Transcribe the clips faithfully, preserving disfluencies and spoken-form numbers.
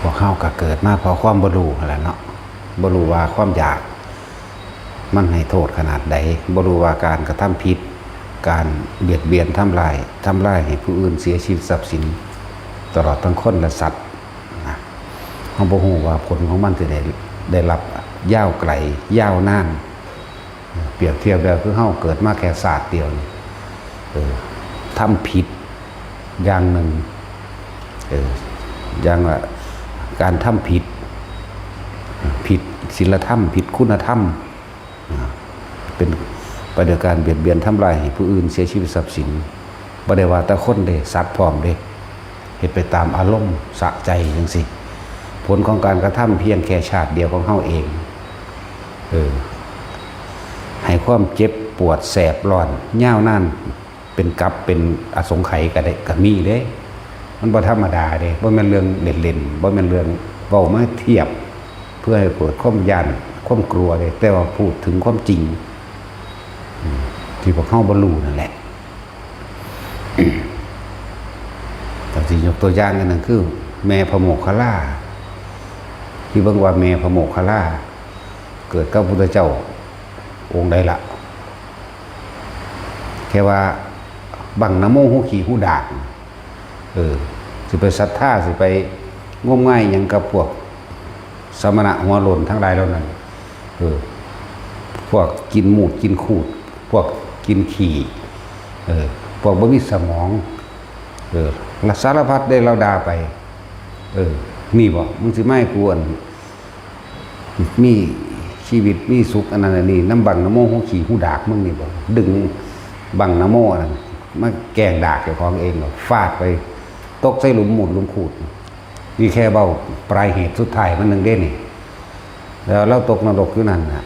พวกเฮาก็เกิดมาเพราะความบ่รู้หั้นแหละเนาะ บ่รู้ว่าความอยากมันให้โทษขนาดใด บ่รู้ว่าการกระทำผิด การเบียดเบียนทำลาย ทำลายให้ผู้อื่นเสียชีวิตทรัพย์สิน ตลอดทั้งคนและสัตว์นะ เฮาบ่รู้ว่าผลของมันสิได้ ได้รับยาวไกล ยาวนาน เปรียบเทียบแล้วคือเฮาเกิดมาแค่ชาติเดียวนี่ เออ ทำผิดอย่างหนึ่ง เออ อย่างว่าการทำผิด ผิดศีลธรรม ผิดคุณธรรม อ่า เป็นไปโดยการเบียดเบียนทำลายให้ผู้อื่นเสียชีวิตทรัพย์สิน บ่ได้ว่าแต่คนเด้ สัตว์พร้อมเด้ เฮ็ดไปตามอารมณ์สะใจจังซี้ ผลของการกระทำเพียงแค่ชาติเดียวของเฮาเอง เออ ให้ความเจ็บปวดแสบร้อนยาวนาน เป็นกับเป็นอสงไขยก็ได้ ก็มีเด้ มันบ่ธรรมดาเด้ บ่แม่นเรื่องเล่นๆ บ่แม่นเรื่องเว้ามาเทียบ เพื่อให้เกิดความย้านความกลัวเด้ แต่ว่าพูดถึงความจริง อืม ที่พวกเฮาบ่รู้นั่นแหละ แต่สิยกตัวอย่างอันหนึ่งคือ แม่พระโมคคัลลา ที่เบิ่งว่าแม่พระโมคคัลลา เกิดกับพระพุทธเจ้าองค์ใดละ แค่ว่าบังนะโมฮูขี้ฮูดาก เออ สิไปศรัทธา สิไปงมงายหยังกับพวกสมณะหัวโล้นทั้งหลายเหล่านั้น เออ พวกกินมูตรกินคูด พวกกินขี้ เออ พวกบ่มีสมอง เออ ละสารพัดได้เราด่าไป เออ นี่บ่ มึงสิมาให้กูอัน มีชีวิตมีสุขอันนั้นอันนี้ นำบังนะโมฮูขี้ฮูดากมึงนี่บ่ ดึงบังนะโมอันนั้นมาแกล้งดากเจ้าของเองบ่ ฟาดไป ตกใส่หลุมมูตรหลุมคูด นี่แค่เว้าปลายเหตุสุดท้ายมันหนึ่งเด้นี่ แล้วเราตกนรกอยู่นั่นน่ะ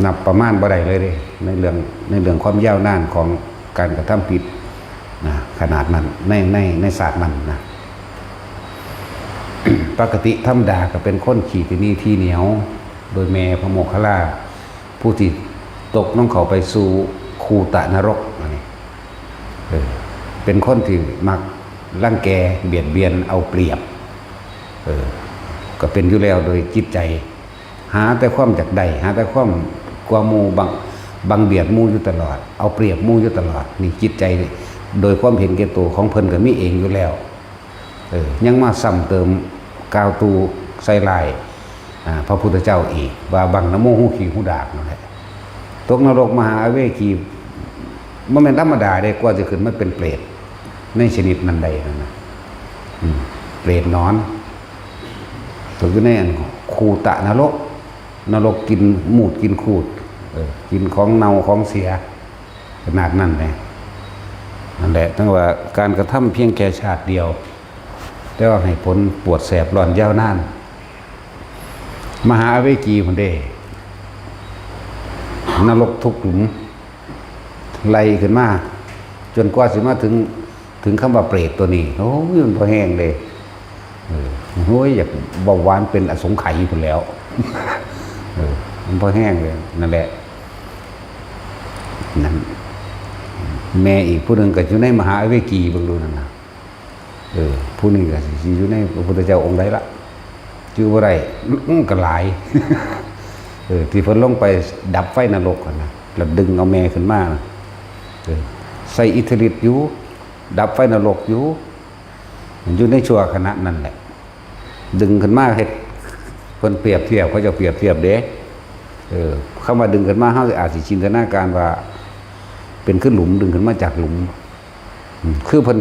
นับประมาณบ่ได้เลยเด้ ในเรื่อง ในเรื่องความยาวนานของการกระทำผิดนะ ขนาดนั้น ใน ใน ในศาสตร์นั้นนะ ปกติธรรมดาก็เป็นคนขี้ตะหนี่ทีเหนียว โดยแม่พระโมคคัลลา ผู้ที่ตกลงเข้าไปสู่คูตะนรกอันนี้ เออ เป็นคนที่มักรังแกเบียดเบียนเอาเปรียบ เออ ก็เป็นอยู่แล้วโดยจิตใจ หาแต่ความอยากได้ หาแต่ความกว่าหมู่ บัง บังเบียดหมู่อยู่ตลอด เอาเปรียบหมู่อยู่ตลอด นี่จิตใจโดยความเห็นแก่ตัวของเพิ่นก็มีเองอยู่แล้ว เออ ยังมาซ้ำเติมกล่าวตู่ใส่ร้าย อ่า พระพุทธเจ้าอีก ว่าบังนะโมฮูขี้ฮูดากนั่นแหละ ตกนรกมหาอเวจี บ่แม่นธรรมดาเด้ กว่าสิขึ้นมาเป็นเปรตในชนิดนั้นได้นั่นน่ะ อืม เปรตหนอน ตกอยู่ในอันคูตะนรก นรกกินมูตรกินคูด เออ กินของเน่าของเสีย ขนาดนั้นแหละ นั่นแหละ ทั้งว่าการกระทำเพียงแค่ชาติเดียว แต่ว่าให้ผลปวดแสบร้อนยาวนาน มหาอเวจีพุ้นเด้ นรกทุกหลุม ไล่ขึ้นมา จนกว่าสิมาถึง ถึงคำว่าเปรตตัวนี้ โอ้ย มันพอแห้งเลย เออ โอ้ย อยากเบาหวานเป็นอสงไขยพุ้นแหล้ว เออ มันพอแห้งเลย นั่นแหละ นั่น แม่อีกผู้หนึ่งก็อยู่ในมหาอเวจี เบิ่งดูนั่นน่ะ เออ ผู้นี้ก็สิอยู่ในพระพุทธเจ้าองค์ใดละ ชื่อบ่ได้ อื้อ ก็หลาย เออ ที่เพิ่นลงไปดับไฟนรกหั่นน่ะ แล้วดึงเอาแม่ขึ้นมาน่ะ เออ ใส่อิทธิฤทธิ์อยู่ ดับไฟนรกอยู่ มันอยู่ในชั่วขณะนั้นแหละ ดึงขึ้นมาเฮ็ด เพิ่นเปรียบเทียบ เขาจะเปรียบเทียบเด้ เออ คำว่าดึงขึ้นมา เฮาอาจสิจินตนาการว่า เป็นคือหลุม ดึงขึ้นมาจากหลุม อืม คือเพิ่น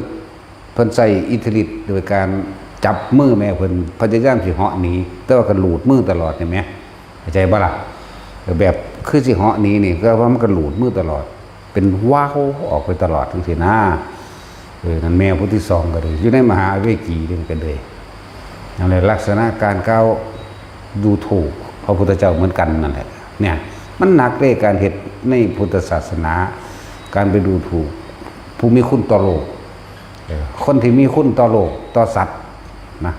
เพิ่นใช้อิทธิฤทธิ์โดยการจับมือแม่เพิ่น พยายามสิเหาะหนี แต่ว่าก็หลูดมือตลอด เห็นไหม เข้าใจบ่ล่ะ แบบคือสิเหาะหนีนี่ ก็ว่ามันก็หลูดมือตลอด เป็นว้าวออกไปตลอดจังซี้นะ เออ นั่นแม่ผู้ที่สองก็เลย อยู่ในมหาอเวจีนี่ก็เลย นั่นแหละ ลักษณะการกล่าวดูถูกพระพุทธเจ้าเหมือนกันนั่นแหละ เนี่ย มันหนักเลย การเฮ็ดในพุทธศาสนา การไปดูถูกผู้มีคุณต่อโลก เออ คนที่มีคุณต่อโลก ต่อสัตว์นะ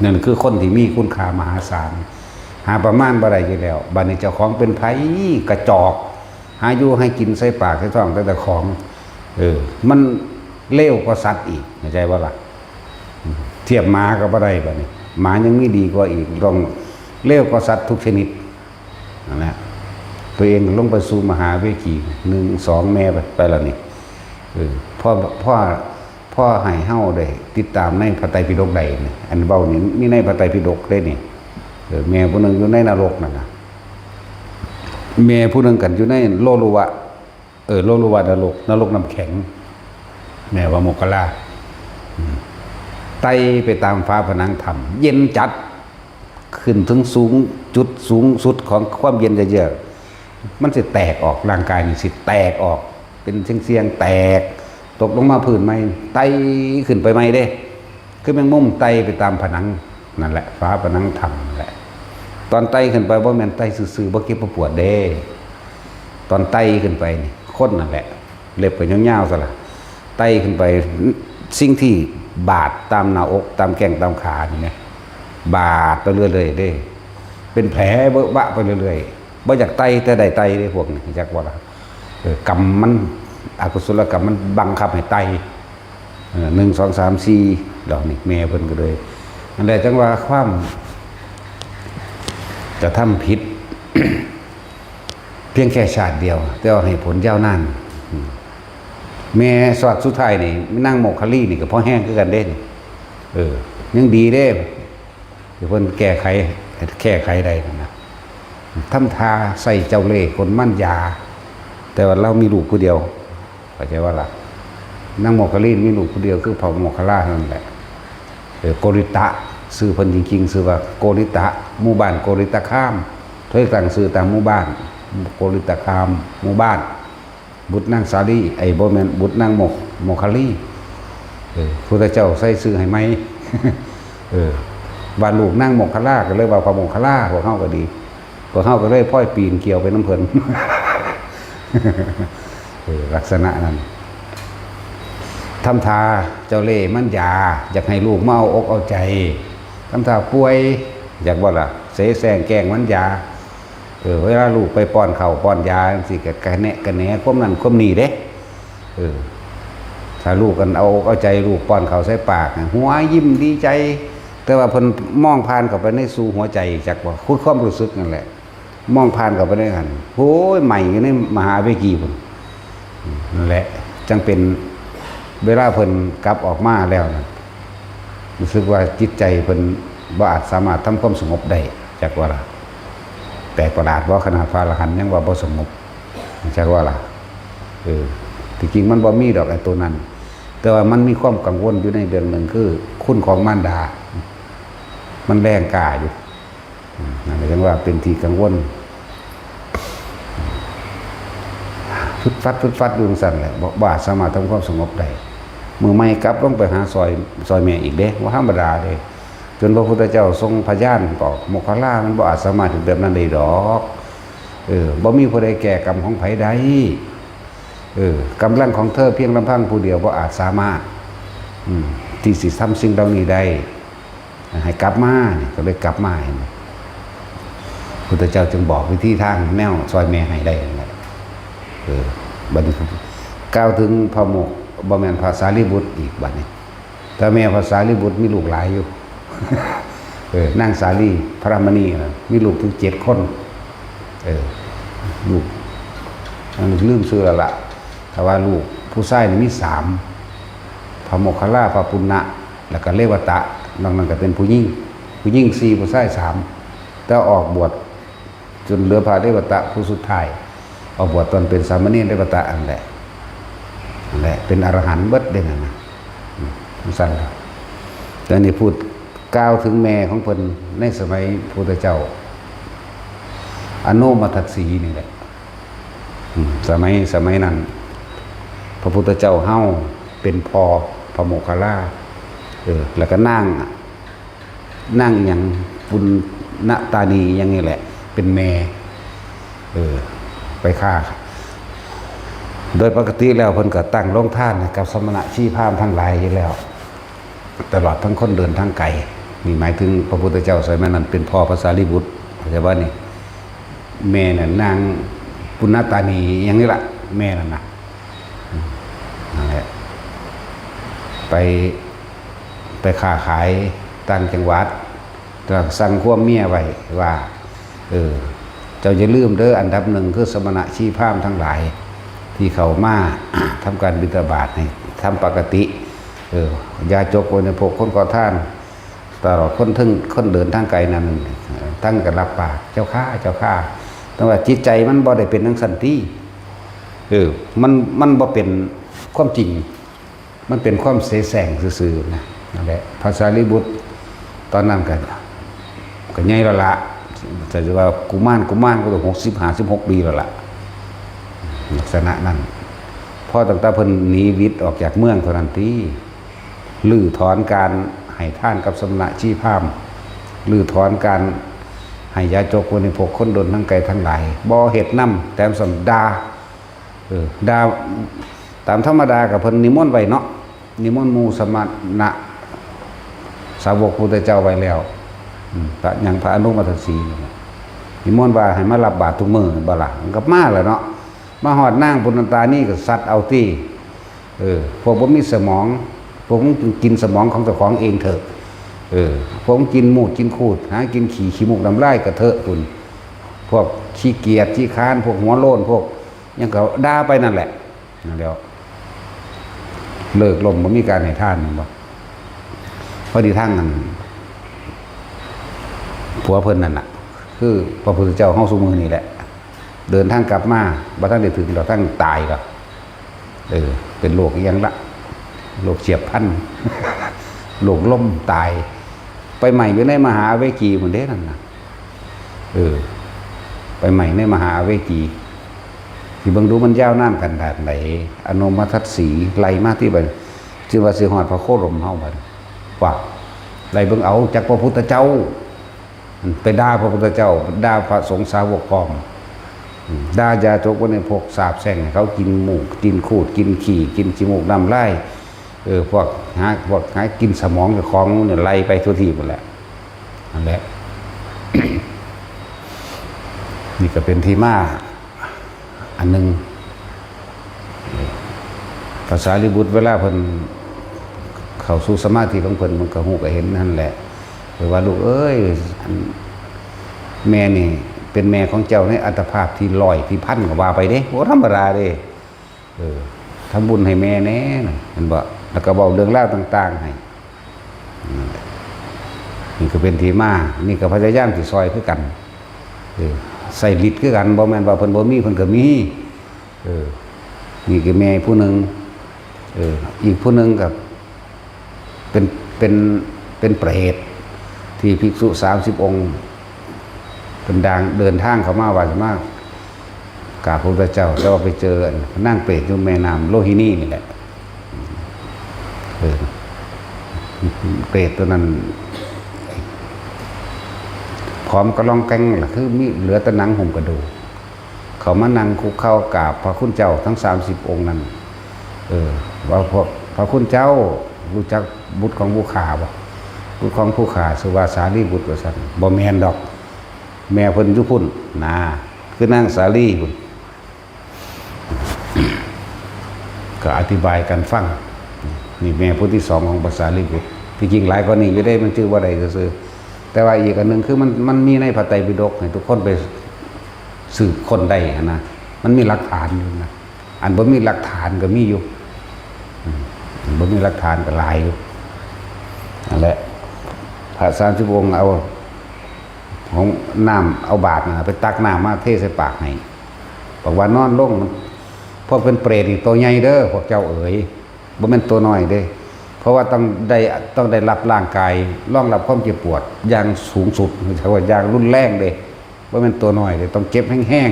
นั่นคือคนที่มีคุณค่ามหาศาล หาประมาณบ่ได้อยู่แล้ว บัดนี้เจ้าของเป็นไผ กระจอก หาอยู่ให้กินใส่ปากใส่ท้องแต่เจ้าของ เออ มันเลวกว่าสัตว์อีก เข้าใจบ่ล่ะ เทียบหมาก็บ่ได้บัดนี้ หมายังมีดีกว่าอีก ต้องเร็วกว่าสัตว์ทุกชนิดนั่นแหละ ตัวเองลงไปสู่มหาเวจี หนึ่ง สอง แม่ไป ไปแล้วนี่ เออ พ่อ พ่อ พ่อให้เฮาได้ติดตามในพระไตรปิฎกได้นี่ อันเว้านี่มีในพระไตรปิฎกเด้นี่ เออ แม่ผู้หนึ่งอยู่ในนรกนั่นน่ะ แม่ผู้หนึ่งกันอยู่ในโลลุวะ เออ โลลุวะนรก นรกน้ำแข็ง แม่ว่าโมคคัลลา อืม ไต่ไปตามฝาผนังถ้ำ เย็นจัด ขึ้นถึงสูง จุดสูงสุดของความเย็นเยือก มันสิแตกออก ร่างกายนี่สิแตกออก เป็นเสี้ยงๆ แตก ตกลงมาพื้นใหม่ ไต่ขึ้นไปใหม่เด้ คือแมงมุมไต่ไปตามผนังนั่นแหละ ฝาผนังถ้ำนั่นแหละ ตอนไต่ขึ้นไปบ่แม่นไต่ซื่อๆ บ่เจ็บบ่ปวดเด้ ตอนไต่ขึ้นไปนี่ คนนั่นแหละ เล็บก็ยาวๆ ซะล่ะ ไต่ขึ้นไป สิ่งที่บาดตามหน้าอก ตามแข้ง ตามขานี่นะ บาดไปเรื่อยๆ เด้ เป็นแผลเบอะบะไปเรื่อยๆ บ่อยากไต่แต่ได้ไต่เด้ พวกนี้ จักว่าล่ะ เออ กรรมมัน อกุศลกรรมมันบังคับให้ไต่ เออ หนึ่ง สอง สาม สี่ ดอกนี่ แม่เพิ่นก็เลย นั่นแหละ จังว่าความกระทำผิด เพียงแค่ชาติเดียว แต่ว่าให้ผลยาวนาน อืม แม่ชาติสุดท้ายนี่ นางโมคคัลลีนี่ก็พอแฮงคือกันเด้นี่ เออ ยังดีเด้ ที่เพิ่นแก้ไข แก้ไขได้นั่นนะ ทำท่าใส่เจ้าเล่ห์คนมันยา แต่ว่าลาวมีลูกผู้เดียว เข้าใจว่าล่ะ นางโมคคัลลีมีลูกผู้เดียวคือพระโมคคัลลาเท่านั้นแหละ เออ โกริตะ ชื่อเพิ่นจริงๆ ชื่อว่าโกริตะ หมู่บ้านโกริตะคาม เพิ่นตั้งชื่อตามหมู่บ้าน โกริตะคาม หมู่บ้าน บุตรนางสาลี ไอ้ บ่แม่น บุตรนางโม โมคคัลลี เออ พุทธเจ้าใส่ชื่อให้ใหม่ เออ ว่าลูกนางโมคคัลลา ก็เลยว่าพระโมคคัลลา พวกเฮาก็ดี พวกเฮาก็เลยพลอยปีนเกี่ยวไปนำเพิ่น เออ ลักษณะนั้น ทำท่าเจ้าเล่ห์มันยา อยากให้ลูกมาเอาอกเอาใจ ทำท่าป่วย อยากบ่ล่ะ เสแสร้งแกล้งมันยา เออ เวลาลูกไปป้อนข้าวป้อนยาจังซี้ ก็กะแนะกะแหนความนั้นความนี้เด้ เออ ถ้าลูกกันเอาอกเอาใจลูกป้อนข้าวใส่ปากน่ะ หัวยิ้มดีใจ แต่ว่าเพิ่นมองผ่านเข้าไปในสู่หัวใจ จักว่า คือความรู้สึกนั่นแหละ มองผ่านเข้าไปในหั้น โอ้ย ไหม้อยู่ในมหาเวจีพุ้น นั่นแหละ จังเป็น เวลาเพิ่นกลับออกมาแล้วนะ รู้สึกว่าจิตใจเพิ่นบ่อาจสามารถทำความสงบได้ จักว่าล่ะ แปลกประหลาดบ่ ขนาดพระอรหันต์ยังว่าบ่สงบ จักว่าล่ะ เออ ที่จริงมันบ่มีดอกไอ้ตัวนั้น แต่ว่ามันมีความกังวลอยู่ในเรื่องหนึ่ง คือคุณของมารดา มันแรงกล้าอยู่ อืม นั่นก็จังว่าเป็นที่กังวล ฟึดฟัด ฟึดฟัดอยู่จั่งซั้นแหละ บ่ บ่อาจสามารถทำความสงบได้ มื้อใหม่กลับลงไปหาซอย ซอยแม่อีกเด้ บ่ธรรมดาเด้ จนพระพุทธเจ้าทรงพยานบอก โมคคัลลา มันบ่อาจสามารถเฮ็ดแบบนั้นได้ดอก เออ บ่มีผู้ใดแก้กรรมของไผได้ เออ กำลังของเธอเพียงลำพังผู้เดียวบ่อาจสามารถ อืม ที่สิทำสิ่งเหล่านี้ได้ ให้กลับมานี่ ก็เลยกลับมา เห็นบ่ พุทธเจ้าจึงบอกวิธีทางแนวซอยแม่ให้ได้นั่นแหละ เออ บัดนี้กล่าวถึงพระโมค บ่แม่น พระสารีบุตรอีกบัดนี้ แต่แม่พระสารีบุตรมีลูกหลายอยู่ เออ นางสาลีพระมณีน่ะ มีลูกถึงเจ็ดคน เออ ลูก อันนี้ลืมชื่อแล้วล่ะ แต่ว่าลูกผู้ชายนี่มีสาม พระโมคคัลลา พระปุณณะ แล้วก็เรวตะ นอกนั้นก็เป็นผู้หญิง ผู้หญิงสี่ ผู้ชายสาม แต่ออกบวชจนเหลือพระเรวตะผู้สุดท้าย ออกบวชตอนเป็นสามเณรเรวตะนั่นแหละ นั่นแหละ เป็นอรหันต์เบิดเด้นั่นนะ อืม จั่งซั้นล่ะ แต่นี่พูดกล่าวถึงแม่ของเพิ่นในสมัยพุทธเจ้า อโนมทัสสีนี่แหละ อืม สมัย สมัยนั้น พระพุทธเจ้าเฮาเป็นพ่อพระโมคคัลลา เออ แล้วก็นาง นางหยัง ปุณณตานีหยังนี่แหละ เป็นแม่ เออ ไปฆ่า โดยปกติแล้วเพิ่นก็ตั้งโรงทานให้กับสมณะชีพราหมณ์ทั้งหลายอยู่แล้ว ตลอดทั้งคนเดินทางไกล นี่หมายถึงพระพุทธเจ้าสมัยนั้นเป็นพ่อพระสารีบุตร เข้าใจบ่นี่ แม่น่ะนางปุณณตานีหยังนี่ล่ะ แม่นั่นน่ะ อืม นั่นแหละ ไป ไปค้าขายต่างจังหวัด แล้วสั่งความเมียไว้ว่า เออ เจ้าอย่าลืมเด้อ อันดับหนึ่งคือสมณะชีพราหมณ์ทั้งหลาย ที่เขามา ทำการบิณฑบาตให้ทำปกติ เออ ยาจกบริโภคคนขอทาน ตลอดคนถึงคนเดินทางไกลนั้น ทั้งก็รับปาก เจ้าข้า เจ้าข้า แต่ว่าจิตใจมันบ่ได้เป็นจั่งซั้นติ เออ มัน มันบ่เป็นความจริง มันเป็นความเสแสร้งซื่อๆนะ นั่นแหละ พระสารีบุตร ตอนนั้นก็ ก็ใหญ่แล้วละ แต่ว่ากุมาร กุมารก็ต้องหกสิบ ห้าสิบหกปีแล้วละ ลักษณะนั้น พอตั้งแต่เพิ่นหนีวิทย์ออกจากเมืองเท่านั้นติ รื้อถอนการให้ทานกับสมณะชีพราหมณ์ รื้อถอนการให้ยาจกบริโภคคนเดินทางไกลทั้งหลาย บ่เฮ็ดนำ แต่ส่ำด่า เออ ด่า ตามธรรมดาก็เพิ่นนิมนต์ไว้เนาะ นิมนต์หมู่สมณะสาวกพุทธเจ้าไว้แล้ว อืม พระ หยัง พระอนุมัตตสีนี่แหละ นิมนต์ว่าให้มารับบาตรทุกมื้อ บ่ล่ะ มันก็มาแล้วเนาะ มาฮอดนางปุณณตานีก็ซัดเอาติ เออ พวกบ่มีสมอง พวกมึงกินสมองของเจ้าของเองเถอะ เออ พวกมึงกินมูดกินคูด หากินขี้ ขี้มูกน้ำลายกระเทอะพุ้น พวกขี้เกียจขี้คร้าน พวกหัวโล้น พวกหยังก็ด่าไปนั่นแหละ นั่นแหล้ว เลิกล้มบ่มีการให้ทาน แม่นบ่ พอดีทางนั้น ผัวเพิ่นนั่นน่ะ คือพระพุทธเจ้าเฮาซุมื้อนี้แหละ เดินทางกลับมา บ่ทันได้ถึงดอก ทางตายก็ เออ เป็นโรคอิหยังละ โรคเฉียบพลัน โรคล้มตาย ไปไหม้อยู่ในมหาอเวจีพุ้นเด้นั่นน่ะ เออ ไปไหม้ในมหาอเวจี สิเบิ่งดูมันยาวนานขนาดไหน อนุมัตตสีไล่มาติบัด สิว่าสิฮอดพระโคดมเฮาบัด ว่า ไล่เบิ่งเอา จักพระพุทธเจ้า ไปด่าพระพุทธเจ้า ด่าพระสงฆ์สาวกพร้อม ด่ายาจกบริโภค สาปแช่งให้เขากินมูก กินคูด กินขี้ กินขี้มูกน้ำลาย เออ พวกหา พวกหากินสมองเจ้าของเนี่ย ไล่ไปทั่วทีหมดแหละ นั่นแหละ นี่ก็เป็นที่มา อันหนึ่ง พระสารีบุตรเวลาเพิ่นเข้าสู่สมาธิของเพิ่น มันก็ฮู้ก็เห็นนั่นแหละ เพิ่นว่า "ลูกเอ้ย อัน แม่นี่เป็นแม่ของเจ้าในอัตภาพที่ร้อยที่พันก็ว่าไปเด้ บ่ธรรมดาเด้ เออ ทำบุญให้แม่แหน่" นะ เห็นบ่ แล้วก็เว้าเรื่องราวต่างๆให้ นั่นแหละ นี่ก็เป็นที่มา นี่ก็พยายามสิซอยคือกัน เออ ใช้ฤทธิ์คือกัน บ่แม่นว่าเพิ่นบ่มี เพิ่นก็มี เออ นี่ก็แม่ผู้หนึ่ง เออ อีกผู้หนึ่งก็เป็น เป็น เป็นเปรต ที่ภิกษุสามสิบองค์ เป็นดาง เดินทางเข้ามาว่าจะมากราบพระพุทธเจ้า แต่ว่าไปเจออันนางเปรตอยู่แม่น้ำโลหินีนี่แหละ เออ เปรตตัวนั้น ผอมกะล่องแกล้งล่ะ คือมีเหลือแต่หนังหุ้มกระดูก เขามานั่งคุกเข่ากราบพระคุณเจ้าทั้งสามสิบองค์นั้น เออ ว่า "พระ พระคุณเจ้า รู้จักบุตรของผู้ข้าบ่ บุตรของผู้ข้าชื่อว่าสารีบุตร" ว่าซั่น "บ่แม่นดอก แม่เพิ่นอยู่พุ้น" นะ คือนางสาลีพุ้น ก็อธิบายกันฟัง นี่แม่ผู้ที่สองของพระสารีบุตร ที่จริงหลายกว่านี้อยู่เด้ มันชื่อว่าใดซื่อๆ แต่ว่าอีกอันหนึ่งคือมัน มันมีในพระไตรปิฎก ให้ทุกคนไปสืบค้นได้หั้นนะ มันมีหลักฐานอยู่นะ อันบ่มีหลักฐานก็มีอยู่ อืม อันบ่มีหลักฐานก็หลายอยู่ นั่นแหละ พระสามสิบองค์เอาของน้ำ เอาบาตรน่ะไปตักน้ำมาเทใส่ปากให้ บอกว่านอนลง พวกเป็นเปรตนี่ตัวใหญ่เด้อ พวกเจ้าเอ๋ย บ่แม่นตัวน้อยเด้ เพราะว่าต้องได้ ต้องได้รับร่างกาย รองรับความเจ็บปวดอย่างสูงสุด เรียกว่าอย่างรุนแรงเด้ บ่แม่นตัวน้อยเด้ ต้องเจ็บแฮง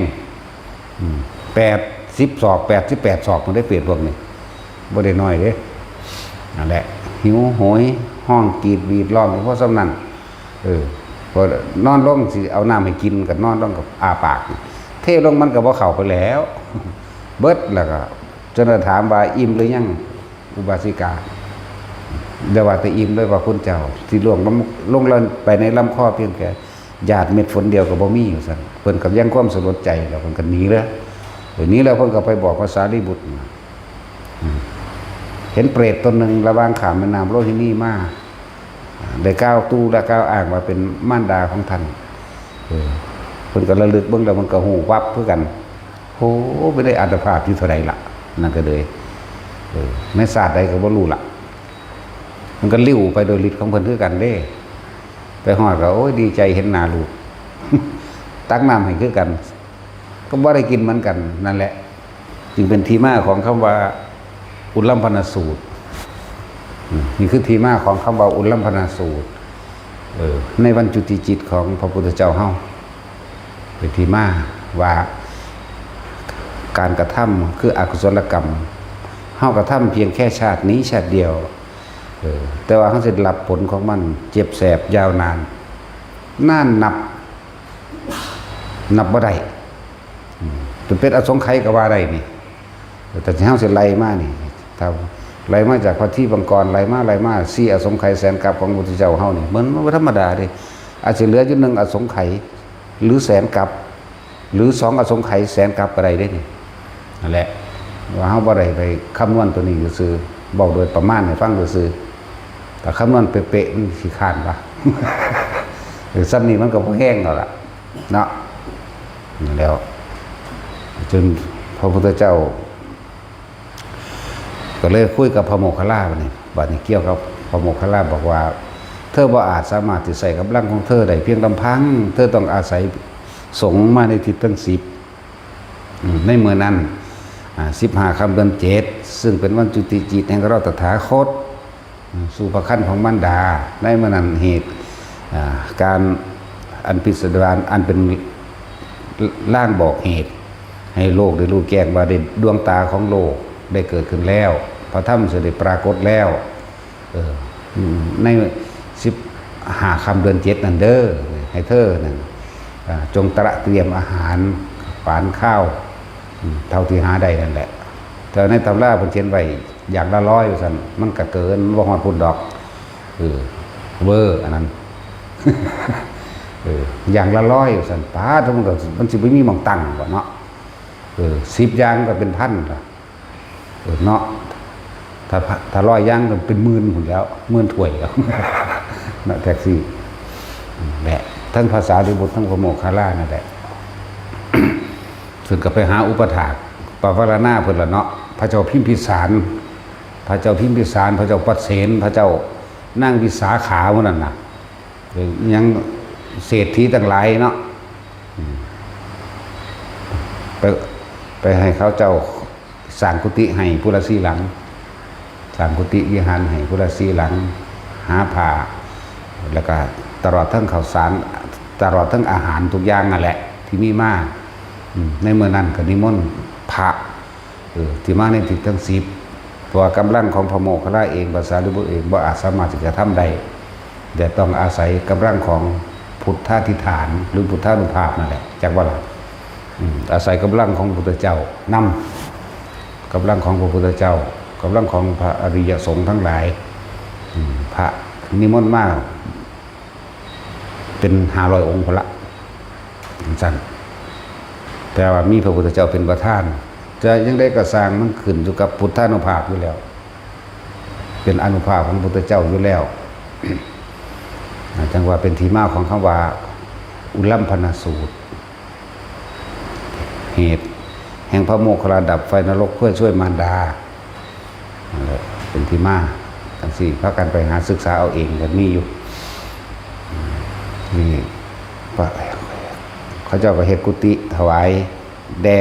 ๆ อืม แปดสิบศอก แปดสิบแปดศอก มันได้เปรตพวกนี้ บ่ได้น้อยเด้ นั่นแหละ หิวโหย ฮ้องกรีดหวีดร้อง เพราะส่ำนั้น เออ พอนอนลงสิเอาน้ำให้กิน ก็นอนลงกับอ้าปาก เทลงมันก็บ่เข้าไปแล้ว เบิดแล้วก็ จนถามว่า "อิ่มหรือยัง อุบาสิกา" อย่าว่าแต่อิ่มเลย ว่าคุณเจ้า สิล่วงลง ลงไปในลำคอเพียงแค่หยาดเม็ดฝนเดียวก็บ่มี ว่าซั่น เพิ่นก็ยังความสลดใจแล้ว เพิ่นก็หนีเลย เออ หนีแล้วเพิ่นก็ไปบอกพระสารีบุตร อืม เห็นเปรตตนหนึ่งระหว่างข้ามแม่น้ำโลหินีมา ได้กล่าวตู่และกล่าวอ้างว่าเป็นมารดาของท่าน เออ เพิ่นก็ระลึกเบิ่งแล้วมันก็ฮู้วับคือกัน โอ้ เป็นได้อัตภาพอยู่เท่าใดล่ะ นั่นก็เลย เออ ในชาติใดก็บ่รู้ล่ะ มันก็ลิ้วไปโดยฤทธิ์ของเพิ่นคือกันเด้ ไปฮอดก็ โอ้ย ดีใจเห็นหน้าลูก ตักน้ำให้คือกัน ก็บ่ได้กินเหมือนกัน นั่นแหละ จึงเป็นที่มาของคำว่าอุลัมพนสูตร อืม นี่คือที่มาของคำว่าอุลัมพนสูตร เออ ในวันจุติจิตของพระพุทธเจ้าเฮา เป็นที่มาว่า การกระทำคืออกุศลกรรม เฮากระทำเพียงแค่ชาตินี้ชาติเดียว เออ แต่ว่าเฮาสิได้รับผลของมันเจ็บแสบยาวนาน นานนับ นับบ่ได้ อืม จนเป็นอสงไขยก็ว่าได้นี่ แต่ที่เฮาสิไล่มานี่ ถ้าไล่มาจากพระทีปังกร ไล่มา ไล่มา สี่อสงไขยแสนกัปของพระพุทธเจ้าเฮานี่ มันบ่ธรรมดาเด้ อาจสิเหลืออยู่หนึ่งอสงไขย หรือแสนกัป หรือสองอสงไขยแสนกัปก็ได้เด้นี่ นั่นแหละ ว่าเฮาบ่ได้ไปคำนวณตัวนี้ซื่อๆ เว้าโดยประมาณให้ฟังซื่อๆ ถ้าคำนวณเป๊ะๆ มันขี้คร้านวะ เออ ส่ำนี้มันก็พอแฮงแล้วล่ะ เนาะ นั่นแหล้ว จนพระพุทธเจ้า ก็เลยคุยกับพระโมคคัลลาบัดนี้ บัดนี้เกี่ยวกับพระโมคคัลลาบอกว่า เธอบ่อาจสามารถที่ใช้กำลังของเธอได้เพียงลำพัง เธอต้องอาศัยสงฆ์มาในทิศทั้งสิบ อืม ในเมื่อนั้น อ่า สิบห้าค่ำเดือนเจ็ด ซึ่งเป็นวันจุติจิตแห่งเราตถาคต สู่พระครรภ์ของมารดา ในเมื่อนั้นเหตุ อ่า การอันพิสดาร อันเป็นลางบอกเหตุ ให้โลกได้รู้แจ้งว่าได้ดวงตาของโลกได้เกิดขึ้นแล้ว พระธรรมเสด็จปรากฏแล้ว เออ อืม ในสิบห้าค่ำเดือนเจ็ดนั่นเด้อ ให้เธอนั่น อ่า จงตระเตรียมอาหารฝานข้าว อืม เท่าที่หาได้นั่นแหละ แต่ในตำราเพิ่นเขียนไว้อย่างละร้อยว่าซั่น มันก็เกิน มันบ่ฮอดพุ้นดอก เออ เวอร์อันนั้น เออ อย่างละร้อยว่าซั่น ป๊าด มันก็ มันสิบ่มีหม่องตั้งบ่เนาะ เออ สิบอย่างก็เป็นพันละ เออ เนาะ ถ้า ถ้าร้อยอย่างก็เป็นหมื่นพุ้นแล้ว หมื่นถ้วยแล้ว เนาะ แท็กซี่ อืม แหละ ทั้งพระสารีบุตร ทั้งพระโมคคัลลานั่นแหละ เพิ่นก็ไปหาอุปถาก ปวารณาเพิ่นละเนาะ พระเจ้าพิมพิสาร พระเจ้าพิมพิสาร พระเจ้าปัสเสน พระเจ้านางวิสาขาหมู่นั้นน่ะ เออ ยังเศรษฐีทั้งหลายเนาะ อืม ไป ไปให้เขาเจ้าสร้างกุฏิให้ผู้ละสี่หลัง สร้างกุฏิวิหารให้ผู้ละสี่หลัง หาผ้า แล้วก็ตลอดทั้งข้าวสาร ตลอดทั้งอาหารทุกอย่างนั่นแหละ ที่มีมา อืม ในเมื่อนั้นก็นิมนต์พระ เออ ที่มาในทิศทั้งสิบ เพราะว่ากำลังของพระโมคคัลลาเอง พระสารีบุตรเอง บ่อาจสามารถที่จะทำได้ แต่ต้องอาศัยกำลังของพุทธาธิฐาน หรือพุทธานุภาพนั่นแหละ จักว่าล่ะ อืม อาศัยกำลังของพระพุทธเจ้านำ กำลังของพระพุทธเจ้า กำลังของพระอริยสงฆ์ทั้งหลาย อืม พระนิมนต์มา เป็นห้าร้อยองค์พุ้นละ จั่งซั้น แต่ว่ามีพระพุทธเจ้าเป็นประธาน จะยังไดก็ซ่าง มันขึ้นอยู่กับพุทธานุภาพอยู่แล้ว เป็นอานุภาพของพระพุทธเจ้าอยู่แล้ว จั่งว่าเป็นที่มาของคำว่า อุลัมพนสูตร เหตุแห่งพระโมคคัลลาดับไฟนรกเพื่อช่วยมารดา นั่นแหละ เป็นที่มา จั่งซี้ พากันไปหาศึกษาเอาเองก็มีอยู่ นี่ พระ เขาเจ้าก็เฮ็ดกุฏิถวายแด่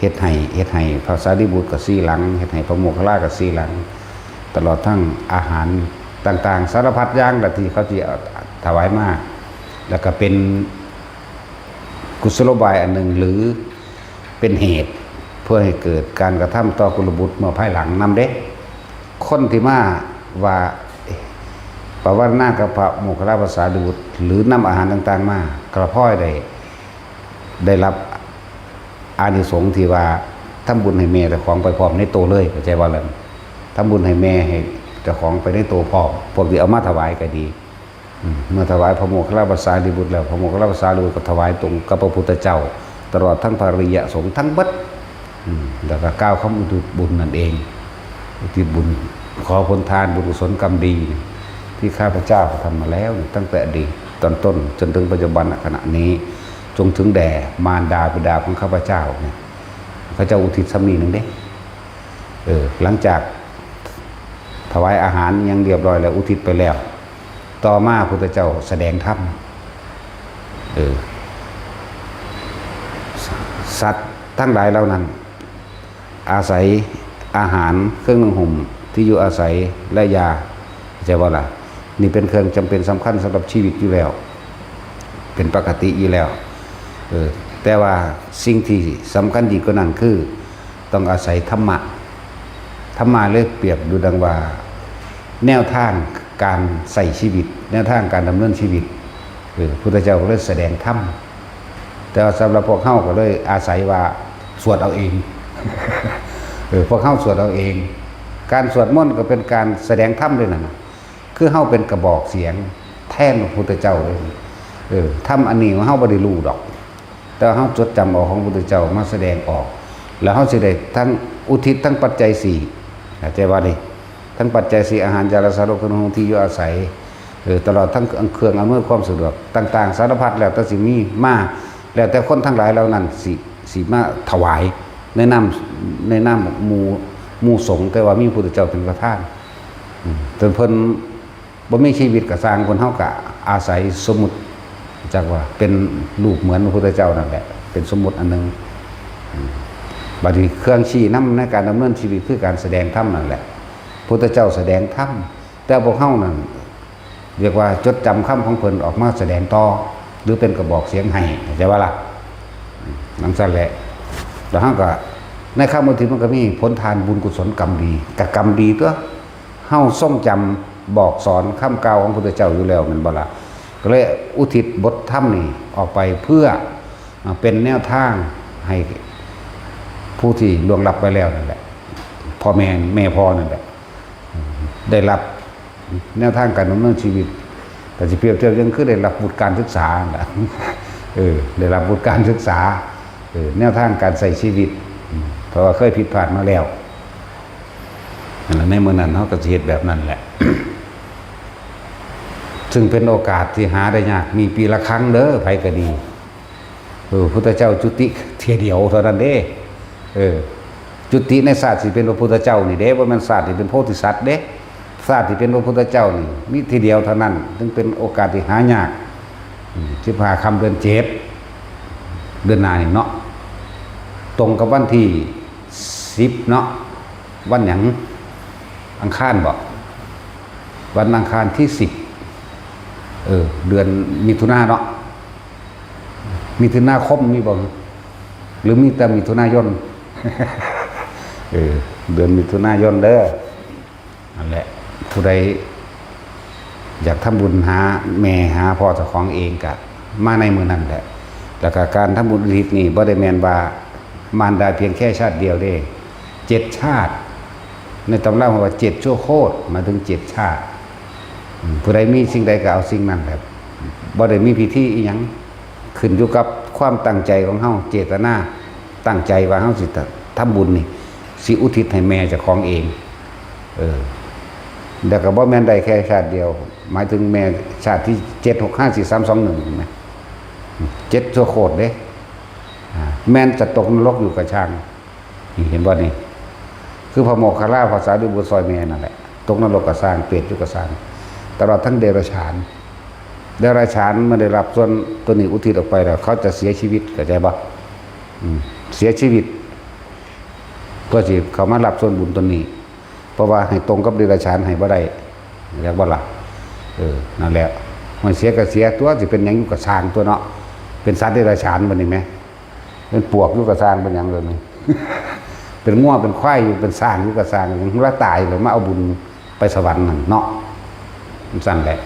เฮ็ดให้ เฮ็ดให้พระสารีบุตรก็สี่หลัง เฮ็ดให้พระโมคคัลลาก็สี่หลัง ตลอดทั้งอาหารต่างๆ สารพัดอย่างละที่เขาสิเอาถวายมา แล้วก็เป็นกุศโลบายอันหนึ่ง หรือเป็นเหตุเพื่อให้เกิดการกระทำต่อกุลบุตรเมื่อภายหลังนำเด้ คนที่มาว่าปวารณากับพระโมคคัลลาภาษาลีบุตร หรือนำอาหารต่างๆมา กระพ้อยได้ ได้รับอานิสงส์ที่ว่าทำบุญให้แม่เจ้าของไปพร้อมในโตเลย เข้าใจบ่ล่ะ ทำบุญให้แม่ให้เจ้าของไปในโตพร้อม พวกที่เอามาถวายก็ดี อืม เมื่อถวายพระโมคคัลลาภาษาลีบุตรแล้ว พระโมคคัลลาภาษาลีบุตรก็ถวายตรงกับพระพุทธเจ้า ตลอดทั้งพระอริยสงฆ์ทั้งเบิด อืม แล้วก็กล่าวคำอุทิศบุญนั่นเอง อุทิศบุญ ขอผลทานบุญกุศลกรรมดี ที่ข้าพเจ้าทำมาแล้วเนี่ยตั้งแต่อดีตตอนต้นจนถึงปัจจุบันขณะนี้ จงถึงแด่มารดาบิดาของข้าพเจ้าเนี่ย เขาเจ้าอุทิศซ้ำนี้หนึ่งเด้ เออ หลังจากถวายอาหารยังเรียบร้อยแล้วอุทิศไปแล้ว ต่อมาพุทธเจ้าแสดงธรรม เออ สัตว์ทั้งหลายเหล่านั้น อาศัยอาหารเครื่องนุ่งห่มที่อยู่อาศัยและยา ใช่บ่ล่ะ นี่เป็นเครื่องจำเป็นสำคัญสำหรับชีวิตอยู่แล้ว เป็นปกติอยู่แล้ว เออ แต่ว่าสิ่งที่สำคัญยิ่งกว่านั้นคือ ต้องอาศัยธรรมะ ธรรมะเลยเปรียบดูดังว่า แนวทางการใช้ชีวิต แนวทางการดำเนินชีวิต เออ พุทธเจ้าก็เลยแสดงธรรม แต่ว่าสำหรับพวกเฮาก็เลยอาศัยว่าสวดเอาเอง เออ พวกเฮาสวดเอาเอง การสวดมนต์ก็เป็นการแสดงธรรมด้วยนั่นน่ะ คือเฮาเป็นกระบอกเสียงแทนพระพุทธเจ้าเลย เออ ธรรมอันนี้เฮาบ่ได้รู้ดอก แต่ว่าเฮาจดจำเอาของพระพุทธเจ้ามาแสดงออก แล้วเฮาสิได้ทั้งอุทิศทั้งปัจจัยสี่ เข้าใจบ่นี่ ทั้งปัจจัยสี่ อาหาร ยารักษาโรค เครื่องนุ่งห่ม ที่อยู่อาศัย เออ ตลอดทั้งเครื่องอำนวยความสะดวกต่างๆ สารพัดแล้วแต่สิมีมา แล้วแต่คนทั้งหลายเหล่านั้นสิ สิมาถวายในนาม ในนามหมู่ หมู่สงฆ์ แต่ว่ามีพระพุทธเจ้าเป็นประธาน อืม จนเพิ่นบ่มีชีวิตก็ซ่าง เพิ่น เฮาก็อาศัยสมมุติ จักว่าเป็นรูปเหมือนพระพุทธเจ้านั่นแหละ เป็นสมมุติอันหนึ่ง อืม บัดนี้เครื่องชี้นำในการดำเนินชีวิตคือการแสดงธรรมนั่นแหละ พุทธเจ้าแสดงธรรม แต่พวกเฮานั่น เรียกว่าจดจำคำของเพิ่นออกมาแสดงต่อ หรือเป็นกระบอกเสียงให้ เข้าใจบ่ล่ะ อืม จั่งซั้นแหละ แล้วเฮาก็ ในคำอุทิศมันก็มีผลทานบุญกุศลกรรมดี ก็กรรมดีตั๊ว เฮาทรงจำบอกสอนคำกล่าวของพระพุทธเจ้าอยู่แล้วแม่นบ่ล่ะ ก็เลยอุทิศบทธรรมนี้ออกไปเพื่อ อ่า เป็นแนวทางให้ผู้ที่ล่วงลับไปแล้วนั่นแหละ พ่อแม่ แม่พ่อนั่นแหละ ได้รับแนวทางการดำเนินชีวิต แต่สิเปรียบเทียบยังคือได้รับวุฒิการศึกษานั่นแหละ เออ ได้รับวุฒิการศึกษา เออ แนวทางการใช้ชีวิต อืม เพราะว่าเคยผิดพลาดมาแล้ว นั่นแหละ ในมื้อนั้นเฮาก็สิเฮ็ดแบบนั้นแหละ ซึ่งเป็นโอกาสที่หาได้ยาก มีปีละครั้งเด้อ ไผก็ดี เออ พุทธเจ้าจุติเทื่อเดียวเท่านั้นเด้ เออ จุติในชาติที่เป็นพระพุทธเจ้านี่เด้ บ่แม่นชาติที่เป็นโพธิสัตว์เด้ ชาติที่เป็นพระพุทธเจ้านี่มีทีเดียวเท่านั้น จึงเป็นโอกาสที่หายาก อืม สิบห้าค่ำเดือนเจ็ด เดือนหน้านี่เนาะ ตรงกับวันที่สิบเนาะ วันหยัง อังคารบ่ วันอังคารที่สิบ เออ เดือนมิถุนาเนาะ มิถุนาคมมีบ่ หรือมีแต่มิถุนายน เออ เดือนมิถุนายนเด้อ นั่นแหละ ผู้ใดอยากทำบุญหาแม่หาพ่อเจ้าของเองก็มาในมื้อนั้นแหละ แล้วก็การทำบุญอุทิศนี่บ่ได้แม่นว่ามารดาเพียงแค่ชาติเดียวเด้ เจ็ดชาติ ในตำราว่าเจ็ดชั่วโคตร หมายถึงเจ็ดชาติ อืม ผู้ใดมีสิ่งใดก็เอาสิ่งนั้นแหละ บ่ได้มีพิธีอิหยัง ขึ้นอยู่กับความตั้งใจของเฮา เจตนา ตั้งใจว่าเฮาสิทำบุญนี่ สิอุทิศให้แม่เจ้าของเอง เออ แล้วก็บ่แม่นได้แค่ชาติเดียว หมายถึงแม่ชาติที่เจ็ดหกห้าสี่สามสองหนึ่ง เห็นไหม เจ็ดชั่วโคตรเด้ อ่า แม่นจะตกนรกอยู่กะช่าง นี่เห็นบ่นี่ คือพระโมคคัลลา พระสารีบุตรซอยแม่นั่นแหละ ตกนรกกะซ่าง เปรตอยู่กะซ่าง ตลอดทั้งเดรัจฉาน เดรัจฉานเมื่อได้รับส่วนตัวนี้อุทิศออกไปแล้ว เขาจะเสียชีวิต เข้าใจบ่ อืม เสียชีวิต เพื่อสิเข้ามารับส่วนบุญตัวนี้ เพราะว่าให้ตรงกับเดรัจฉานให้บ่ได้ เรียกว่าล่ะ เออ นั่นแหละ มันเสียก็เสียตั๊ว สิเป็นหยังอยู่กะซ่างตั๊วเนาะ เป็นสัตว์เดรัจฉานบัดนี้แหม เป็นปวกอยู่กะซ่าง เป็นหยังเลยนี่ เป็นงัวเป็นควายอยู่ เป็นช้างอยู่กะซ่าง ยังละตายเลยมาเอาบุญไปสวรรค์นั่นเนาะ มันซั่นแหละ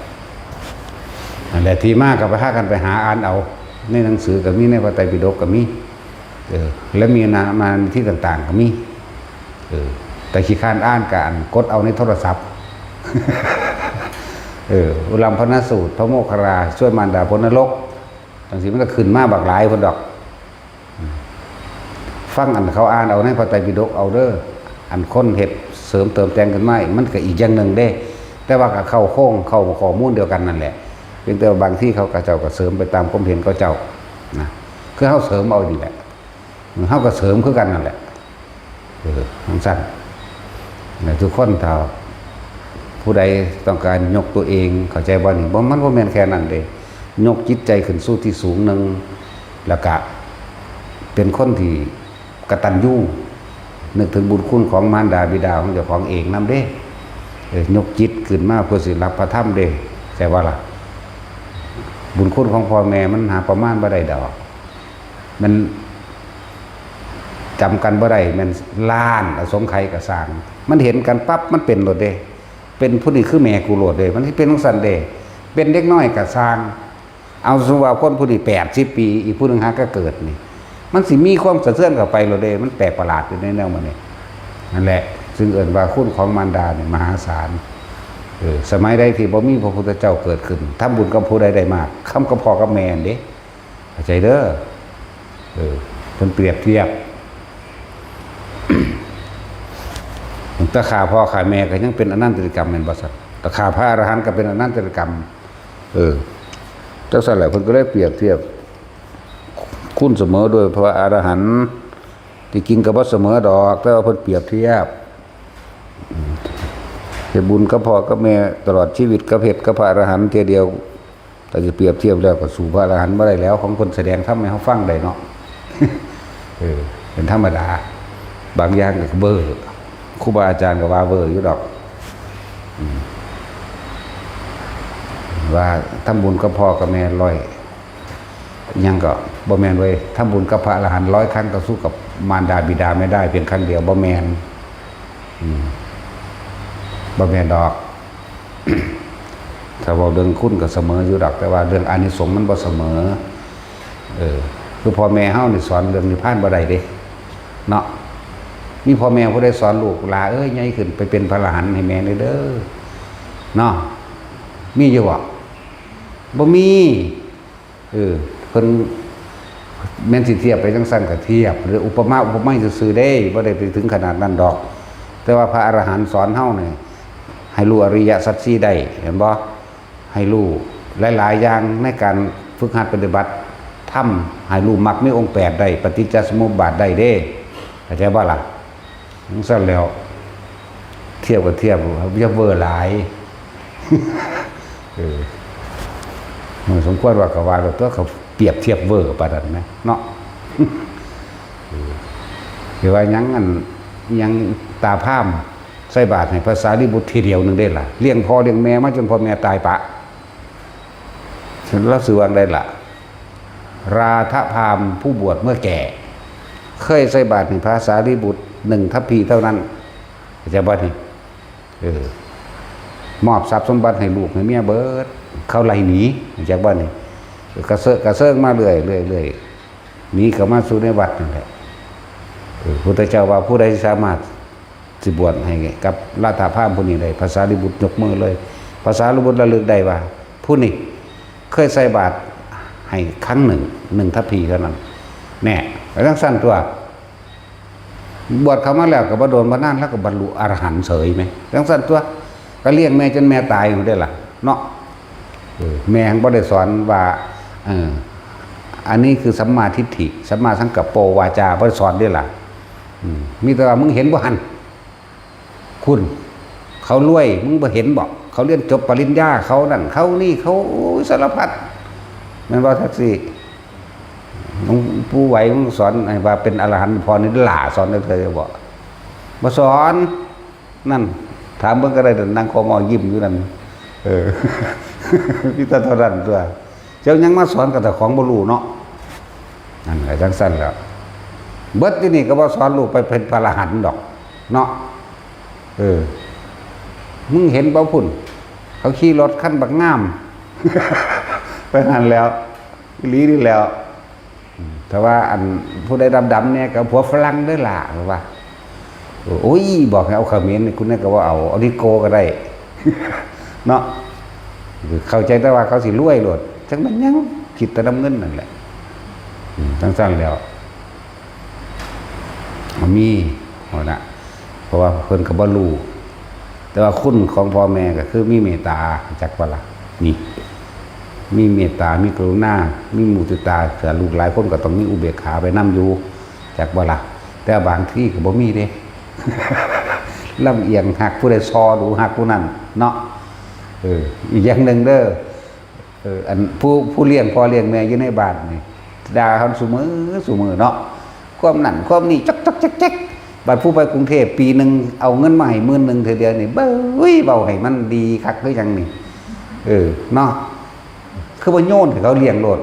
นั่นแหละ ที่มาก็ไปหากันไปหาอ่านเอา ในหนังสือก็มี ในพระไตรปิฎกก็มี เออ และมีนา มาที่ต่างๆก็มี เออ แต่ขี้คร้านอ่านก็อ่านกดเอาในโทรศัพท์ เออ อุลัมพนสูตร พระโมคคัลลา ช่วยมารดาพ้นนรก จั่งซี้มันก็ขึ้นมาบักหลายพุ้นดอก ฟังอันเขาอ่านเอาในพระไตรปิฎกเอาเด้อ อันคนเฮ็ดเสริมเติมแต่งขึ้นมาอีก มันก็อีกอย่างหนึ่งเด้ แ แต่ว่าก็เข้าโครงเข้าข้อมูลเดียวกันนั่นแหละ เพียงแต่ว่าบางทีเขาก็เจ้าก็เสริมไปตามความเห็นเขาเจ้านะ คือเฮาเสริมเอานี่แหละ เฮาก็เสริมคือกันนั่นแหละ เออจั่งซั้น และทุกคนถ้าผู้ใดต้องการยกตัวเอง เข้าใจบ่นี่ บ่ มันบ่แม่นแค่นั้นเด้ ยกจิตใจขึ้นสู่ที่สูงหนึ่ง แล้วก็เป็นคนที่กตัญญู นึกถึงบุญคุณของมารดาบิดาของเจ้าของเองนำเด้ เออ ยกจิตขึ้นมาเพื่อสิรับพระธรรมเด้ ใช่บ่ล่ะ บุญคุณของพ่อแม่มันหาประมาณบ่ได้ดอก มันจำกันบ่ได้ แม่นล้านอสงไขยก็ซ่าง มันเห็นกันปั๊บ มันเป็นโลดเด้ เป็นผู้นี้คือแม่กูโลดเด้ มันสิเป็นจั่งซั้นเด้ เป็นเด็กน้อยก็ซ่าง เอาสมมุติว่าคนผู้นี้แปดสิบปี อีกผู้หนึ่งหาก็เกิดนี่ มันสิมีความสะเทือนเข้าไปโลดเด้ มันแปลกประหลาดอยู่ในแนวมันนี่ นั่นแหละ ซึ่งเอิ้นว่าคุณของมารดาเนี่ยมหาศาล เออ สมัยใดที่บ่มีพระพุทธเจ้าเกิดขึ้น ทำบุญกับผู้ใดได้มาก ทำกับพ่อกับแม่นั่นเด้ เข้าใจเด้อ เออ เพิ่นเปรียบเทียบ แต่ฆ่าพ่อฆ่าแม่ก็ยังเป็นอนันตริยกรรมแม่นบ่ซั่น แต่ฆ่าพระอรหันต์ก็เป็นอนันตริยกรรม เออ จั่งซั้นแหละ เพิ่นก็เลยเปรียบเทียบ คุณเสมอด้วยพระอรหันต์ ที่จริงก็บ่เสมอดอก แต่ว่าเพิ่นเปรียบเทียบ เฮ็ดบุญกับพ่อกับแม่ตลอดชีวิต กับเฮ็ดกับพระอรหันต์เทื่อเดียว ถ้าสิเปรียบเทียบแล้วก็สู้พระอรหันต์บ่ได้แล้ว ของเพิ่นแสดงธรรมให้เฮาฟังได้เนาะ เออ เป็นธรรมดา บางอย่างก็เวอร์ ครูบาอาจารย์ก็ว่าเวอร์อยู่ดอก อืม ว่าทำบุญกับพ่อกับแม่ร้อย ยังก็บ่แม่นเว้ย ทำบุญกับพระอรหันต์ร้อยครั้งก็สู้กับมารดาบิดาไม่ได้เพียงครั้งเดียว บ่แม่น อืม บ่แม่นดอก ถ้าเว้าเรื่องคุณก็เสมออยู่ดอก แต่ว่าเรื่องอานิสงส์มันบ่เสมอ เออ คือพ่อแม่เฮานี่สอนเรื่องนิพพานบ่ได้เด้ เนาะ มีพ่อแม่ผู้ใดสอนลูก "หล่าเอ้ย ใหญ่ขึ้นไปเป็นพระอรหันต์ให้แม่แหน่เด้อ" เนาะ มีอยู่บ่ บ่มี เออ เพิ่นแม่นสิเทียบไปจั่งซั้นก็เทียบ หรืออุปมาอุปไมยซื่อๆเด้ บ่ได้ไปถึงขนาดนั้นดอก แต่ว่าพระอรหันต์สอนเฮานี่ ให้รู้อริยสัจสี่ได้ เห็นบ่ ให้รู้หลายๆอย่างในการฝึกหัดปฏิบัติธรรม ให้รู้มรรคมีองค์แปดได้ ปฏิจจสมุปบาทได้เด้ เข้าใจบ่ล่ะ? จั่งซั้นแล้ว เทียบก็เทียบ อย่าเวอร์หลาย เออ มันสมควรว่าก็ว่าแล้วตัว เขาเปรียบเทียบเวอร์ปานนั้นนะ เนาะ เออ สิว่าหยังอัน หยังตาพราหมณ์ใส่บาตรให้พระสารีบุตรทีเดียวหนึ่งได้ล่ะ เลี้ยงพ่อเลี้ยงแม่มาจนพ่อแม่ตายปะ ลาวสิว่าจั่งใดล่ะ ราธพราหมณ์ผู้บวชเมื่อแก่ เคยใส่บาตรให้พระสารีบุตรหนึ่งทัพพีเท่านั้น เข้าใจบ่นี่ เออ มอบทรัพย์สมบัติให้ลูกให้เมียเบิด เขาไล่หนี เข้าใจบ่นี่ กระเซาะกระเซิงมาเรื่อยเรื่อยเรื่อย หนีเข้ามาสู่ในวัดนั่นแหละ เออ พุทธเจ้าว่าผู้ใดสามารถสิบวชให้กับราธพราหมณ์ผู้นี้ได้ พระสารีบุตรยกมือเลย พระสารีบุตรระลึกได้ว่า ผู้นี้เคยใส่บาตรให้ครั้งหนึ่ง หนึ่งทัพพีเท่านั้น แน่ แล้วจั่งซั้นตัว บวชเข้ามาแล้วก็บ่โดนบ่นานแล้วก็บรรลุอรหันต์เฉยไหม จั่งซั้นตัว ก็เลี้ยงแม่จนแม่ตายอยู่ได้ล่ะ เนาะ เออ แม่ยังบ่ได้สอนว่า เออ อันนี้คือสัมมาทิฏฐิ สัมมาสังกัปโปวาจา บ่ได้สอนเด้ล่ะ อืม มีแต่ว่ามึงเห็นบ่หั่น คุณ เขารวย มึงบ่เห็นบ่ เขาเรียนจบปริญญา เขานั่น เขานี่ เขา โอ้ย สารพัด แม่นบ่ แท็กซี่ หลวงปู่ไหว มึงสอนให้ว่าเป็นอรหันต์ พอนี่หล่าสอนได้เลยบ่ บ่สอน นั่น ถามเบิ่งก็ได้ นั่งคองอยิ้มอยู่นั่น เออ มีแต่เท่านั้นตัว เจ้ายังมาสอนกับแต่ของบ่รู้เนาะ นั่นแหละจั่งซั้นแหล้ว เบิดที่นี่ก็บ่สอนลูกไปเป็นพระอรหันต์ดอก เนาะ เออ มึงเห็นบ่พุ่น เขาขี่รถคันบักงาม ไปหั่นแหล้ว อีหลีนี่แหล้ว แต่ว่าอันผู้ใดดำๆเนี่ยก็ผัวฝรั่งเด้อล่ะ ว่า โอ้ย บอกให้เอาเขมรนี่ คุณนี่ก็ว่าเอา เอานิโก้ก็ได้ เนาะ เข้าใจแต่ว่าเขาสิรวยโลด จั่งแม่นหยัง คิดแต่นำเงินนั่นแหละ อืม จั่งซั้นแล้ว มี หัวหน้า เพราะว่าเพิ่นก็บ่รู้ แต่ว่าคุณของพ่อแม่ก็คือมีเมตตา จักว่าล่ะ นี่ มีเมตตา มีกรุณา มีมุทิตา แต่ลูกหลายคนก็ต้องมีอุเบกขาไปนำอยู่ จักว่าล่ะ แต่บางทีก็บ่มีเด้ ลำเอียง ฮักผู้ใดซอดู ฮักผู้นั้นเนาะ เออ อีกอย่างหนึ่งเด้อ เออ อันผู้ ผู้เลี้ยงพ่อเลี้ยงแม่อยู่ในบ้านนี่ ด่าเขาซุมื้อซุมื้อเนาะ ความนั่นความนี่ จ๊อกจ๊อกแจ๊กแจ๊ก บัดผู้ไปกรุงเทพฯ ปีหนึ่งเอาเงินมาให้หมื่นหนึ่งเทื่อเดียวนี่ เบ้ย เว้าให้มันดีคักคือหยังนี่ เออ เนาะ คือบ่โยนให้เขาเลี้ยงโลด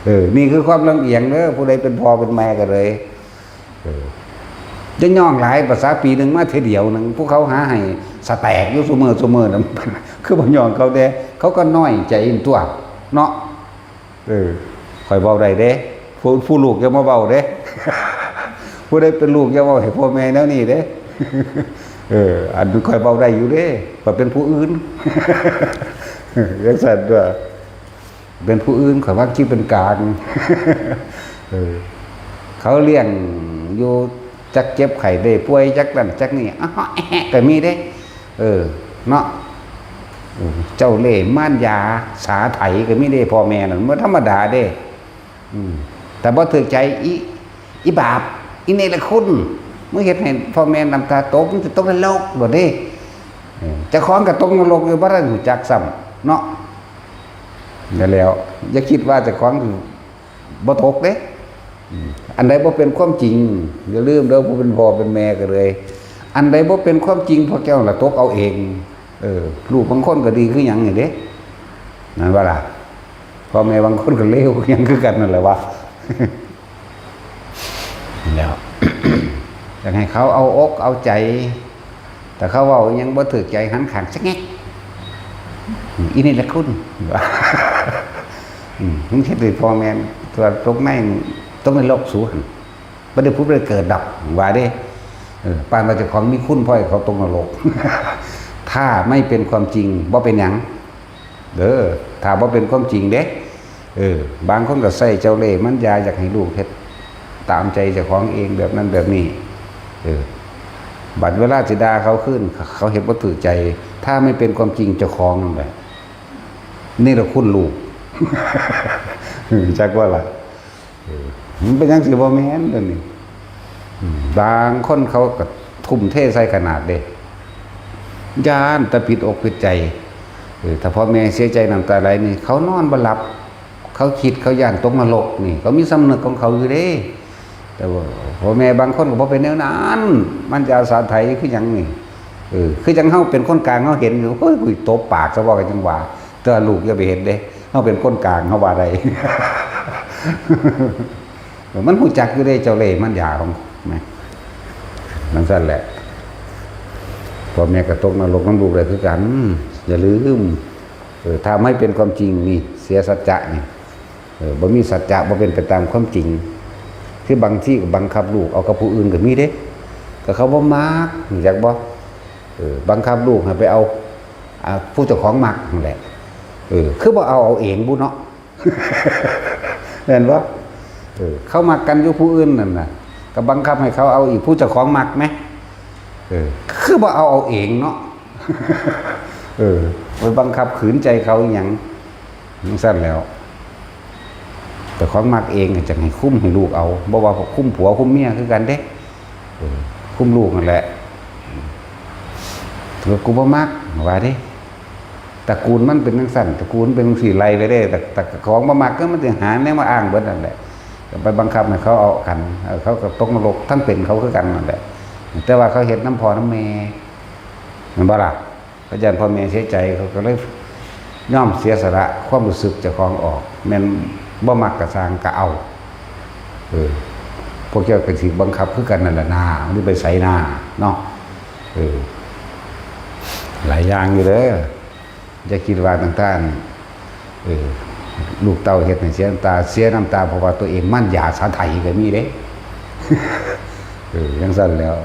เออ นี่คือความลำเอียงเด้อ ผู้ใดเป็นพ่อเป็นแม่ก็เลย เออ จะย่องหลาย ภาษาปีหนึ่งมาเทื่อเดียวหนึ่ง ผู้เขาหาให้สแต็กอยู่ซุมื้อซุมื้อนั่น คือบ่ย่องเขาแด่ เขาก็น้อยใจอินตัว เนาะ เออ ข้อยเว้าได้เด้ ผู้ ผู้ลูกอย่ามาเว้าเด้ ผู้ใดเป็นลูกอย่าเว้าให้พ่อแม่แนวนี้เด้ เออ อันข้อยเว้าได้อยู่เด้ ข้อยเป็นผู้อื่น จังซั่นตัว เป็นผู้อื่น ข้อยว่าคิดเป็นกลาง เออ เขาเลี้ยงอยู่ จักเจ็บไข้ได้ป่วย จักนั่นจักนี่ อ้าว แอะ ก็มีเด้ เออ เนาะ เออ เจ้าเล่ห์มารยาสาไถก็มีเด้ พ่อแม่นั่น บ่ธรรมดาเด้ อืม แต่บ่ถืกใจ อี อีบาป อีเนรคุณ มึงเฮ็ดให้พ่อแม่น้ำตาตก มึงสิตกนรกโลดเด้ เออ เจ้าของก็ตกนรกอยู่ บ่ทันรู้จักซ้ำ เนาะ นั่นแหล้ว อย่าคิดว่าเจ้าของสิบ่ตกเด้ อืม อันใดบ่เป็นความจริง อย่าลืมเด้อ ผู้เป็นพ่อเป็นแม่ก็เลย อันใดบ่เป็นความจริง พวกเจ้าละตกเอาเอง เออ ลูกบางคนก็ดีคือหยังนี่เด้ นั่นว่าล่ะ พ่อแม่บางคนก็เลวคือหยังคือกันนั่นแหละวะ แล้ว อยากให้เขาเอาอกเอาใจ แต่เขาเว้าอิหยังบ่ถืกใจ หันข้างสะแงก อีนี่แหละคุณ อืม มึงเฮ็ดให้พ่อแม่ตัวตกใน ตกนรกสูหั่น บ่ได้ผุดบ่ได้เกิดดอก ว่าเด้ เออ ปานว่าเจ้าของมีคุณ พอให้เขาตกนรก ถ้าไม่เป็นความจริง บ่เป็นหยัง เด้อ ถ้าบ่เป็นความจริงเด้ เออ บางคนก็ใส่เจ้าเล่ห์มารยา อยากให้ลูกเฮ็ดตามใจเจ้าของเอง แบบนั้นแบบนี้ เออ บัดเวลาสิด่าเขาคืน เขาเฮ็ดบ่ถืกใจ ถ้าไม่เป็นความจริง เจ้าของนั่นแหละ เนรคุณลูก จักว่าล่ะ เออ มันเป็นจังซี่บ่แม่นเด้อนี่ อืม บางคนเขาก็ทุ่มเทใส่ขนาดเด้ ย้านแต่ผิดอกผิดใจ เออ ถ้าพ่อแม่เสียใจน้ำตาไหลนี่ เขานอนบ่หลับ เขาคิด เขาย้านตกนรกนี่ เขามีสำนึกของเขาอยู่เด้ แต่ว่าพ่อแม่บางคนก็บ่เป็นแนวนั้น มันจะอาสาไถคือหยังนี่ เออ คือจังเฮาเป็นคนกลาง เฮาเห็นอยู่ เฮ้ย กูตบปากซะบ่ ก็จังว่า แต่ว่าลูกอย่าไปเฮ็ดเด้ เฮาเป็นคนกลาง เฮาว่าได้ มันฮู้จักอยู่เด้ เจ้าเล่ห์มารยาของแม่ นั่นซั่นแหละ พ่อแม่ก็ตกนรกนำลูกได้คือกัน อย่าลืม เออ ถ้าไม่เป็นความจริงนี่ เสียสัจจะนี่ เออ บ่มีสัจจะ บ่เป็นไปตามความจริง คือบางทีก็บังคับลูกเอากับผู้อื่นก็มีเด้ ก็เขาบ่มัก รู้จักบ่ เออ บังคับลูกให้ไปเอา อ่า ผู้เจ้าของมักนั่นแหละ เออ คือบ่เอาเอาเองบุเนาะ แม่นบ่ เออ เขามักกันอยู่ผู้อื่นนั่นน่ะ ก็บังคับให้เขาเอาอีกผู้เจ้าของมักแหม เออ คือบ่เอาเอาเองเนาะ เออ ไปบังคับขืนใจเขาอีหยัง จังซั่นแหล้ว เจ้าของมักเองจั่งให้คุมให้ลูกเอา บ่ว่าคุมผัวคุมเมียคือกันเด้ เออ คุมลูกนั่นแหละ แล้วกูบ่มัก ว่าเด้ ตระกูลมันเป็นจังซั่น ตระกูลเป็นจังซี่ ไล่ไปเด้ แต่ แต่ของบ่มักก็มันสิหาแนวมาอ้างเบิดนั่นแหละ ก็ไปบังคับให้เขาเอากัน เออ เขาก็ตกนรกทั้งเป็นเขาคือกันนั่นแหละ แต่ว่าเขาเฮ็ดนำพ่อนำแม่ แม่นบ่ล่ะ เขาย้านพ่อแม่เสียใจ เขาก็เลยยอมเสียสละความรู้สึกเจ้าของออก แม่นบ่มักก็ซ่างก็เอา เออ พวกเจ้าก็สิบังคับคือกันนั่นล่ะนา มันสิไปไสนา เนาะ เออ หลายอย่างอยู่เด้อ อย่าคิดว่าต่างๆ เออ ลูกเต้าเฮ็ดให้เสียน้ำตา เสียน้ำตาเพราะว่าตัวเองมันยาสาไถก็มีเด้ เออ จังซั่นแหล้ว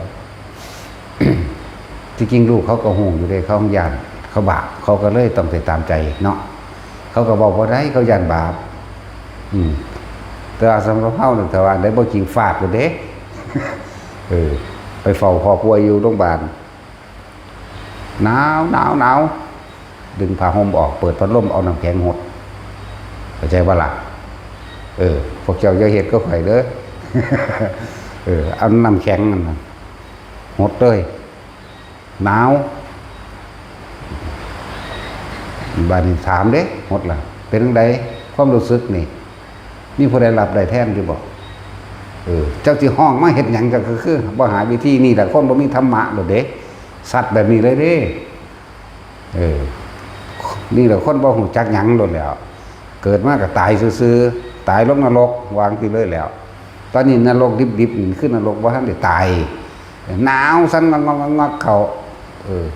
ที่จริงลูกเขาก็ฮู้อยู่เด้ เขาย้าน เขาบาป เขาก็เลยต้องไปตามใจเนาะ เขาก็เว้าบ่ได้ เขาย้านบาป อืม แต่ว่าสำหรับเฮานี่ ถ้าว่าได้บ่จริงฟาดโลดเด้ เออ ไปเฝ้าพ่อป่วยอยู่โรงบาล หนาวหนาวหนาว ดึงผ้าห่มออก เปิดพัดลม เอาน้ำแข็งหด เข้าใจบ่ล่ะ? เออ พวกเจ้าอย่าเฮ็ดคือข่อยเด้อ เออ เอาน้ำแข็งนั่นน่ะหดเลย หนาว บาดนี้ถามเด้ หดล่ะ เป็นจั่งใดความรู้สึกนี่ มีผู้ใดรับได้แทนอยู่บ่? เออ เจ้าสิฮ้องมาเฮ็ดหยัง เจ้าก็คือบ่หาวิธี นี่แหละคนบ่มีธรรมะโลดเด้ สัตว์แบบนี้เลยเด้ เออ นี่แหละคนบ่ฮู้จักหยังโลดแหล้ว เกิดมาก็ตายซื่อๆ ตายลงนรก ว่าจั่งซี้เลยแหล้ว ตอนนี้นรกดิบๆ นี่คือนรกบ่ทันได้ตาย หนาวสั่นงอกๆๆๆ เข้า เออ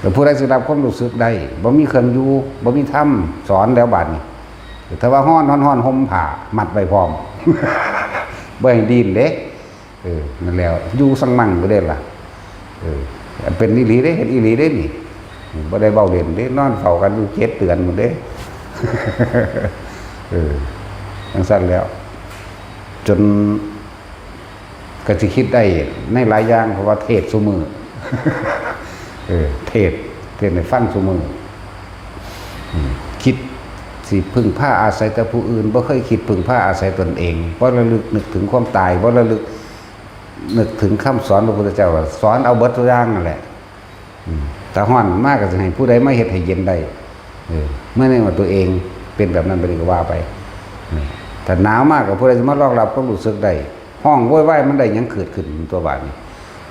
แล้วผู้ใดสิรับความรู้สึกได้ บ่มีเครื่องอยู่ บ่มีธรรมสอนแล้วบาดนี้ ถ้าว่าฮ้อน ฮ้อนๆ ห่มผ้ามัดไว้พร้อม บ่ให้ดิ้นเด้ เออ นั่นแหล้ว อยู่ซังมั่งบ่ได้ล่ะ เออ เป็นอีหลีเด้ เฮ็ดอีหลีเด้นี่ บ่ได้เว้าเล่นเด้ นอนเฝ้ากันอยู่เจ็ดเดือนพู้นเด้ เออ จั่งซั้นแหล้ว จน ก็สิคิดได้ในหลายอย่าง เพราะว่าเทศน์ซุมื้อ เออ เทศน์ เทศน์ให้ฟังซุมื้อ อืม คิดสิพึ่งพาอาศัยแต่ผู้อื่น บ่เคยคิดพึ่งพาอาศัยตนเอง บ่ระลึกนึกถึงความตาย บ่ระลึกนึกถึงคำสอนพระพุทธเจ้า สอนเอาเบิดทุกอย่างนั่นแหละ อืม ถ้าฮ้อนมากก็สิให้ผู้ใดมาเฮ็ดให้เย็นได้ เออ เมื่อในว่าตัวเองเป็นแบบนั้นไปนี่ก็ว่าไป เออ ถ้าหนาวมากก็ผู้ใดสิมารองรับความรู้สึกได้ ฮ้องโวยวายมันได้หยังเกิดขึ้นตัวบาดนี้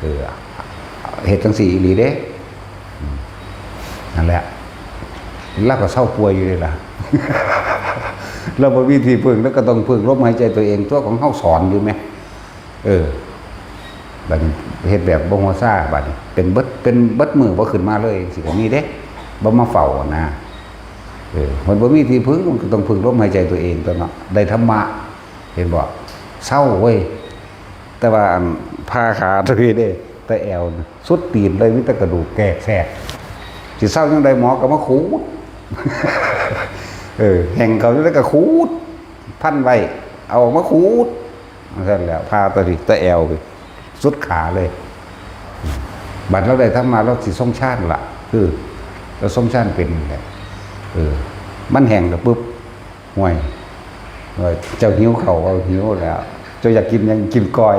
เออ เฮ็ดจั่งซี้อีหลีเด้ อืม นั่นแหละ ลาวก็เซาป่วยอยู่เด้ล่ะ ลาวบ่มีที่พึ่ง ลาวก็ต้องพึ่งลมหายใจตัวเอง ตัวของเฮาสอนอยู่แหม เออ บัดนี้เฮ็ดแบบบ่หัวซา บัดนี้เป็นเบิด เป็นเบิดมื้อบ่ขึ้นมาเลย สิก็มีเด้ บ่มาเฝ้านะ เออ มันบ่มีที่พึ่ง มันก็ต้องพึ่งลมหายใจตัวเองตั๊วเนาะ ได้ธรรมะ เห็นบ่ เซาเว้ย แต่ว่าอันผ่าขาตัวนี้เด้ แต่แอวน่ะสุดตีนเลย มีแต่กระดูกแกกแซก สิเซาจั่งใด หมอก็มาขูด เออ แห่งเขาจั่งใดก็ขูด พันไว้ เอาออกมาขูด จั่งซั้นแหล้ว ผ่าตัวนี้ แต่แอวไป สุดขาเลย บัดลาวได้ธรรมะ ลาวสิทรงฌานล่ะ คือ ลาวทรงฌานเป็นนั่นแหละ เออ มันแห้งแล้วปุ๊บ ห่วย ว่าเจ้าหิวข้าว เอาหิวแล้ว เจ้าอยากกินหยัง กินก้อย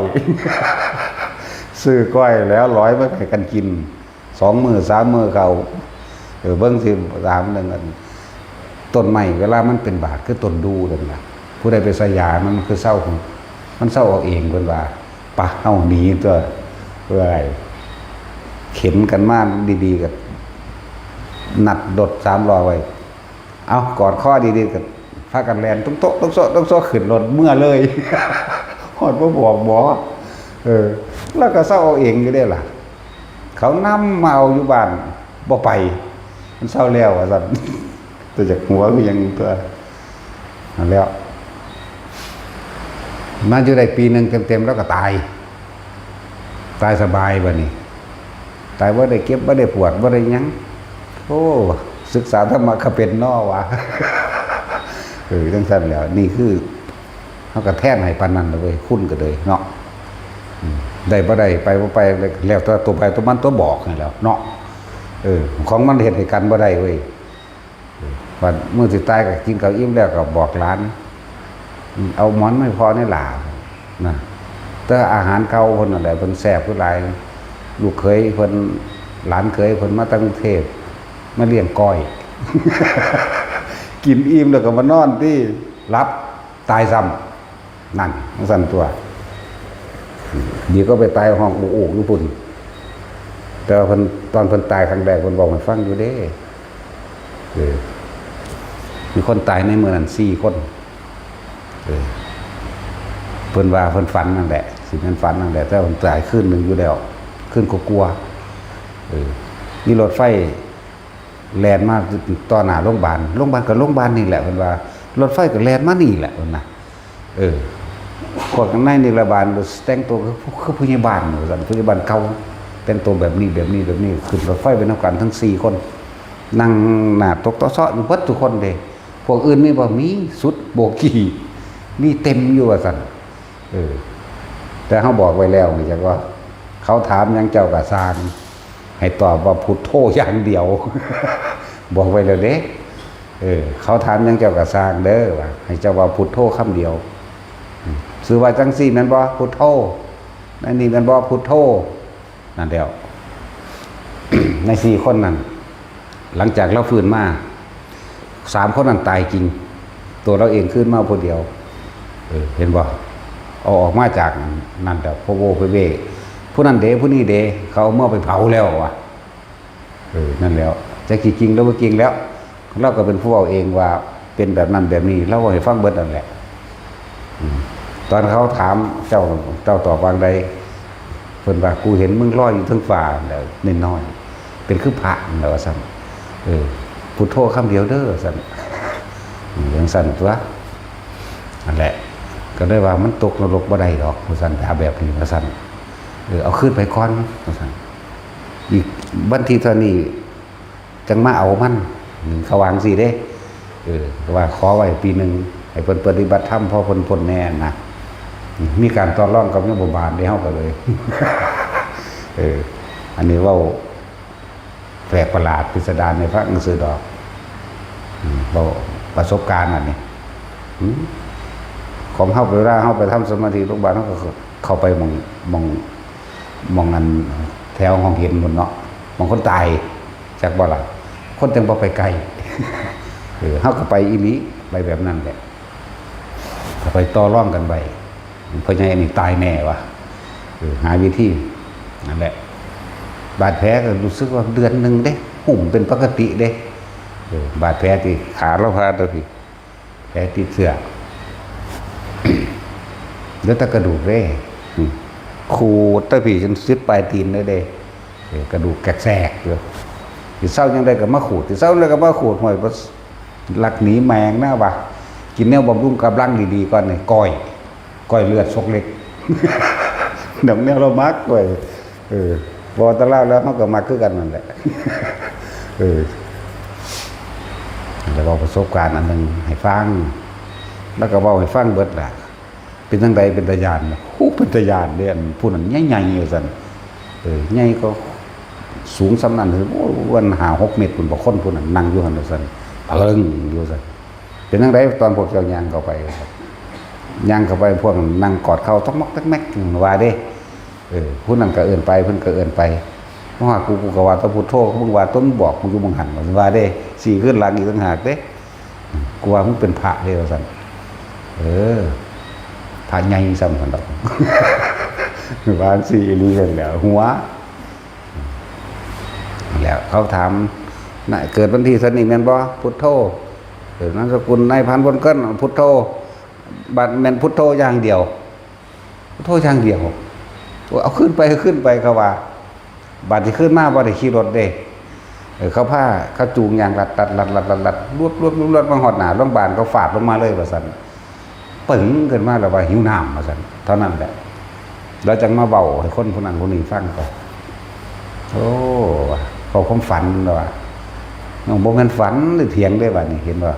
ซื้อก้อยแล้วลอยมาให้กันกิน สองมื้อสามมื้อเข้า เออ เบิ่งสิถามเรื่องอัน ต้นไม้เวลามันเป็นบาดคือต้นดู่นั่นล่ะ ผู้ใดไปใส่ยามันคือเซา มันเซาเอาเองเพิ่นว่า ปะ เฮาหนีตั๊ว เอ้ย เข็นกันมาดีๆ ก็นัดรถสามล้อไว้ เอากอดคอดีๆ ก็พากันแล่นตุ๊กโต๊ะตุ๊กโต๊ะตุ๊กโต๊ะ ขึ้นรถเมือเลย ฮอดบ่บอกหมอ เออ ลาวก็เซาเอาเองอยู่เด้ล่ะ เขานำมาเอาอยู่บ้าน บ่ไป มันเซาแล้วว่าซั่น แต่อยากหัวคือหยังตั๊ว นั่นแหล้ว มาอยู่ได้ปีหนึ่งเต็มๆ ลาวก็ตาย ตายสบายบัดนี้ ตายบ่ได้เจ็บบ่ได้ปวดบ่ได้หยัง โอ้ ศึกษาธรรมะก็เป็นน้อวะ เออ จั่งซั้นแหล้ว นี่คือ เฮาก็แทนให้ปานนั้นล่ะเว้ย คุณก็เลยเนาะ อืม ได้บ่ได้ ไปบ่ไป แล้วแต่ตัวไผตัวมันตั๊วบอกนั่นแหล้วเนาะ เออ ของมันเฮ็ดให้กันบ่ได้เว้ย เออ บัดมื้อสิตายก็กินข้าวอิ่มแล้วก็บอกหลาน อืม เอาหมอนมาให้พ่อแหน่ล่ะ นะ แต่อาหารเก่าเพิ่นนั่นแหละ เพิ่นแซ่บคือหลาย ลูกเขยเพิ่น หลานเขยเพิ่นมาแต่กรุงเทพฯ มาเลี้ยงก้อย กินอิ่มแล้วก็มานอนติ หลับ ตายซ้ำ นั่น จั่งซั้นตั๊ว ดีก็ไปตายห้องโอกๆ อยู่พุ้น แต่ว่าเพิ่น ตอนเพิ่นตายครั้งแรกเพิ่นเว้าให้ฟังอยู่เด้ เออ มีคนตายในมื้อนั้นสี่คน เออ เพิ่นว่าเพิ่นฝันนั่นแหละ สิแม่นฝันนั่นแหละ แต่ว่าเพิ่นตายคืนหนึ่งอยู่แล้ว คืนกลัวาๆ เออ มีรถไฟแล่นมาต่อหน้าโรงพยาบาล โรงพยาบาลก็โรงพยาบาลนี่แหละ เพิ่นว่า รถไฟก็แล่นมานี่แหละ เพิ่นนะ เออ พวกในนิรบาลแต่งตัวคือ คือพยาบาลว่าซั่น พยาบาลเก่า แต่งตัวแบบนี้ แบบนี้ แบบนี้ ขึ้นรถไฟไปนำกันทั้งสี่คน นั่งหน้าตกเตาะเซาะอยู่เบิดทุกคนเด้ พวกอื่นมีบ่ มีสุดโบกี้ มีเต็มอยู่ว่าซั่น เออ แต่เฮาบอกไว้แล้วนี่จักว่า เขาถามหยังเจ้าก็ซ่าง ให้ตอบว่าพุทโธอย่างเดียว บอกไว้แล้วเด้ เออ เขาถามหยังเจ้าก็ซ่างเด้อ ว่าให้เจ้าว่าพุทโธคำเดียว อืม ชื่อว่าจังซี่แม่นบ่ พุทโธ ในนี่แม่นบ่ พุทโธ นั่นแล้ว ในสี่คนนั้น หลังจากลาวฟื้นมา สามคนนั้นตายจริง ตัวลาวเองคืนมาผู้เดียว เออ เห็นบ่ เอาออกมาจากนั่นแล้ว โพโวโพเว ผู้นั้นเด้ ผู้นี้เด้ เขาเอาเมือไปเผาแล้วว่ะ เออ นั่นแล้ว จักสิจริงหรือบ่จริงแล้ว ลาวก็เป็นผู้เว้าเองว่าเป็นแบบนั้นแบบนี้ ลาวเว้าให้ฟังเบิดนั่นแหละ อืม ตอนเขาถามเจ้า เจ้าตอบว่าจั่งใด เพิ่นว่า กูเห็นมึงลอยอยู่เทิงฟ้าแล้วน้อยๆ เป็นคือพระนั่นแหละว่าซั่น เออ พุทโธคำเดียวเด้อซั่น อืม จั่งซั่นตั๊ว นั่นแหละ ก็เลยว่ามันตกนรกบ่ได้ดอกว่าซั่น ถ้าแบบนี้ว่าซั่น เออ เอาคืนไปก่อนว่าซั่น อีกวันที่เท่านี้ จั่งมาเอามัน อืม เขาว่าจั่งซี้เด้ เออ ก็ว่าขอไว้ปีหนึ่ง ให้เพิ่นปฏิบัติธรรม พอเพิ่นพ้นแน่นะ อืม มีการต่อรองกับยมบาลเด้ เฮาก็เลย เออ อันนี้เว้าแปลกประหลาดพิสดารในพระหนังสือดอก อืม เว้าประสบการณ์อันนี้ อืม ของเฮา เวลาเฮาไปทำสมาธิโรงพยาบาล เฮาก็เข้าไปหม่อง หม่อง หม่องอันแถวห้องเย็นพุ้นเนาะ หม่องคนตาย จักบ่ล่ะ คนจั่งบ่ไปใกล้ เออ เฮาก็ไปอีหลี ไปแบบนั้นแหละ ก็ไปต่อรองกันไว้ พ่อใหญ่นี่ตายแน่วะ เออ หาวิธี นั่นแหละ บาดแผลก็รู้สึกว่าเดือนหนึ่งเด้ หุ้มเป็นปกติเด้ เออ บาดแผลที่ขาลาวพาดตัวพี้ แผลติดเชื้อ เหลือแต่กระดูกเด้ อืม ขูดแต่พี้จนสุดปลายตีนเลยเด้ เออ กระดูกแกกแซกอยู่ สิเซาจั่งใดก็มาขูด สิเซาจั่งใดก็มาขูด ห้วย บ่ ลักหนีแมงนะวะ กินแนวบำรุงกำลังดีๆก่อนนี่ ก้อย ก้อยเลือดซกเล็ก ดอกแนวลาวมักเว้ย เออ บ่ว่าแต่ลาวแล้ว เฮาก็มักคือกันนั่นแหละ เออ แล้วเว้าประสบการณ์อันหนึ่งให้ฟัง แล้วก็เว้าให้ฟังเบิดล่ะ เป็นจั่งใด เป็นตาย้าน โอ้ เป็นตาย้านเด้ อันผู้นั้นใหญ่ๆว่าซั่น เออ ใหญ่ก็สูงส่ำนั้น โอ้ วันห้าหกเมตรพุ้นบ่ คนผู้นั้นนั่งอยู่หั่นว่าซั่น เผิงอยู่ซั่น เป็นจั่งใดตอนพวกเจ้าย่างเข้าไป ย่างเข้าไป พวกนั้นนั่งกอดเข่าต๊อกมอกแต๊กแมกว่าเด้ เออ ผู้นั้นก็เอิ้นไป เพิ่นก็เอิ้นไป มาฮอดกู กูก็ว่าแต่พุทโธ มึงว่าแต่ มึงบอกกูอยู่หม่องหั่น ว่าเด้ สี่คืนหลังอีกต่างหากเด้ กูว่ามึงเป็นพระเด้ ว่าซั่น เออ พระใหญ่ส่ำหั่นดอก ว่าจั่งซี้อีหลีนั่นแหละ หัว แล้วเขาถาม น่ะ เกิดวันที่เท่านี้แม่นบ่ พุทโธ เออ นามสกุลนายพัน พลเกิน พุทโธ บัดแม่นพุทโธอย่างเดียว พุทโธอย่างเดียว เอาคืนไป เอาคืนไป เขาว่า บาดที่คืนมาบ่ได้ขี่รถเด้ เออ เขาพา เขาจูงยางลัดลัดลัดลัดลัดลัดลวดลวดลวดลวดมาฮอดหน้าโรงพยาบาล เขาฟาดลงมาเลยว่าซั่น ปึ้งขึ้นมาแล้วว่าหิวน้ำว่าซั่น เท่านั้นแหละ แล้วจั่งมาเว้าให้คนผู้นั้นผู้นี้ฟังก็ โอ้ เว้าความฝันแล้วว่า บ่แม่นฝันหรือเถียงเด้ บัดนี้เห็นบ่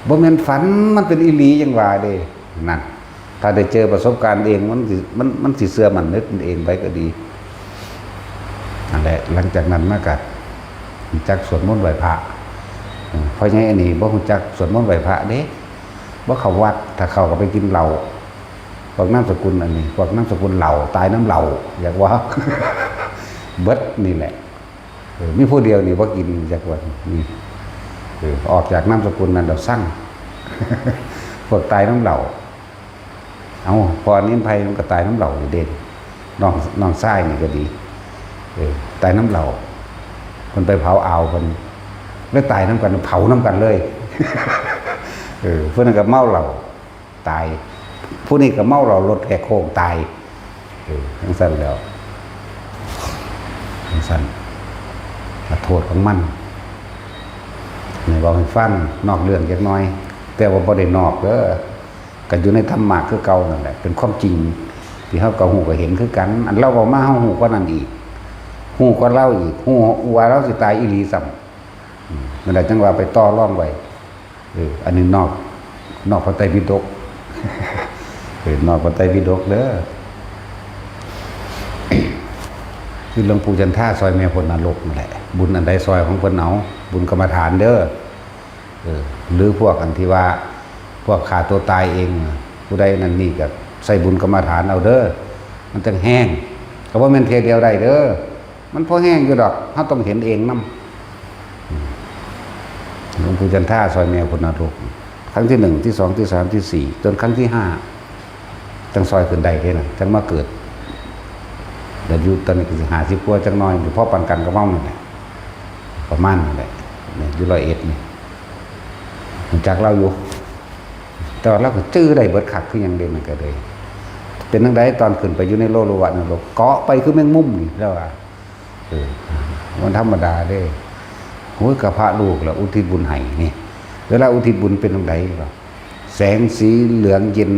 บ่แม่นฝัน มันเป็นอีหลีจั่งว่าเด้ นั่น ถ้าได้เจอประสบการณ์เอง มันสิ มัน มันสิเชื่อมั่นในตนเองไปก็ดี นั่นแหละ หลังจากนั้นมาก็รู้จักสวดมนต์ไหว้พระ อืม พ่อใหญ่อันนี้บ่รู้จักสวดมนต์ไหว้พระเด้ บ่เข้าวัด ถ้าเข้าก็ไปกินเหล้า พวกนามสกุลอันนี้ พวกนามสกุลเหล้า ตายนำเหล้า อยากว่า เบิดนี่แหละ เออ มีผู้เดียวนี่บ่กินจักวัน นี่ เออ ออกจากนามสกุลนั้นแล้วซัง พวกตายนำเหล้า เอ้า พ่อนินไพรมันก็ตายนำเหล้าอยู่เด้ น้อง น้องชายนี่ก็ดี เออ ตายนำเหล้า เพิ่นไปเผาอ่าวเพิ่น แล้วตายนำกัน เผานำกันเลย เออ เพิ่นก็เมาเหล้า ตาย ผู้นี้ก็เมาเหล้ารถแหกโค้งตาย เออ จั่งซั่นแล้ว จั่งซั่น ก็โทษของมัน นี่เว้าให้ฟัง นอกเรื่องจักหน่อย แต่ว่าบ่ได้นอกเด้อ ก็อยู่ในธรรมะคือเก่านั่นแหละ เป็นความจริง ที่เฮาก็ฮู้ก็เห็นคือกัน อันลาวเว้ามาเฮาฮู้กว่านั้นอีก ฮู้กว่าลาวอีก ฮู้ว่าลาวสิตายอีหลีซ้ำ อืม นั่นแหละจั่งว่าไปต่อรองไว้ เออ อันนี้นอก นอกพระไตรปิฎก เออ นอกพระไตรปิฎกเด้อ คือหลวงปู่จันทราซอยแม่พ้นนรกนั่นแหละ บุญอันใดซอยของเพิ่นเอา บุญกรรมฐานเด้อ เออ หรือพวกอันที่ว่า พวกฆ่าตัวตายเอง ผู้ใดนั่นนี่ก็ใส่บุญกรรมฐานเอาเด้อ มันจั่งแฮง ก็บ่แม่นเทื่อเดียวได้เด้อ มันพอแฮงอยู่ดอก เฮาต้องเห็นเองนำ หลวงปู่จันทราซอยแม่พ้นนรก ครั้งที่หนึ่ง ที่สอง ที่สาม ที่สี่ จนครั้งที่ห้า จั่งซอยขึ้นได้เด้นะ จั่งมาเกิด เดี๋ยวอยู่ตอนนี้ก็สิห้าสิบกว่าจักหน่อย อยู่พอปานกันกับเฮานั่นแหละ ประมาณนั่นแหละ เนี่ย อยู่ร้อยเอ็ดนี่ รู้จักลาวอยู่ แต่ว่าลาวก็จื่อได้เบิดคักคือหยังเด้ มันก็เลย เป็นจั่งใดตอนขึ้นไปอยู่ในโลโลวะนรก เกาะไปคือแมงมุมนี่ ลาวว่า เออ มันธรรมดาเด้ โอ้ย ก็พระลูกล่ะ อุทิศบุญให้นี่ เวลาอุทิศบุญเป็นจั่งใดบ่ แสงสีเหลืองเย็น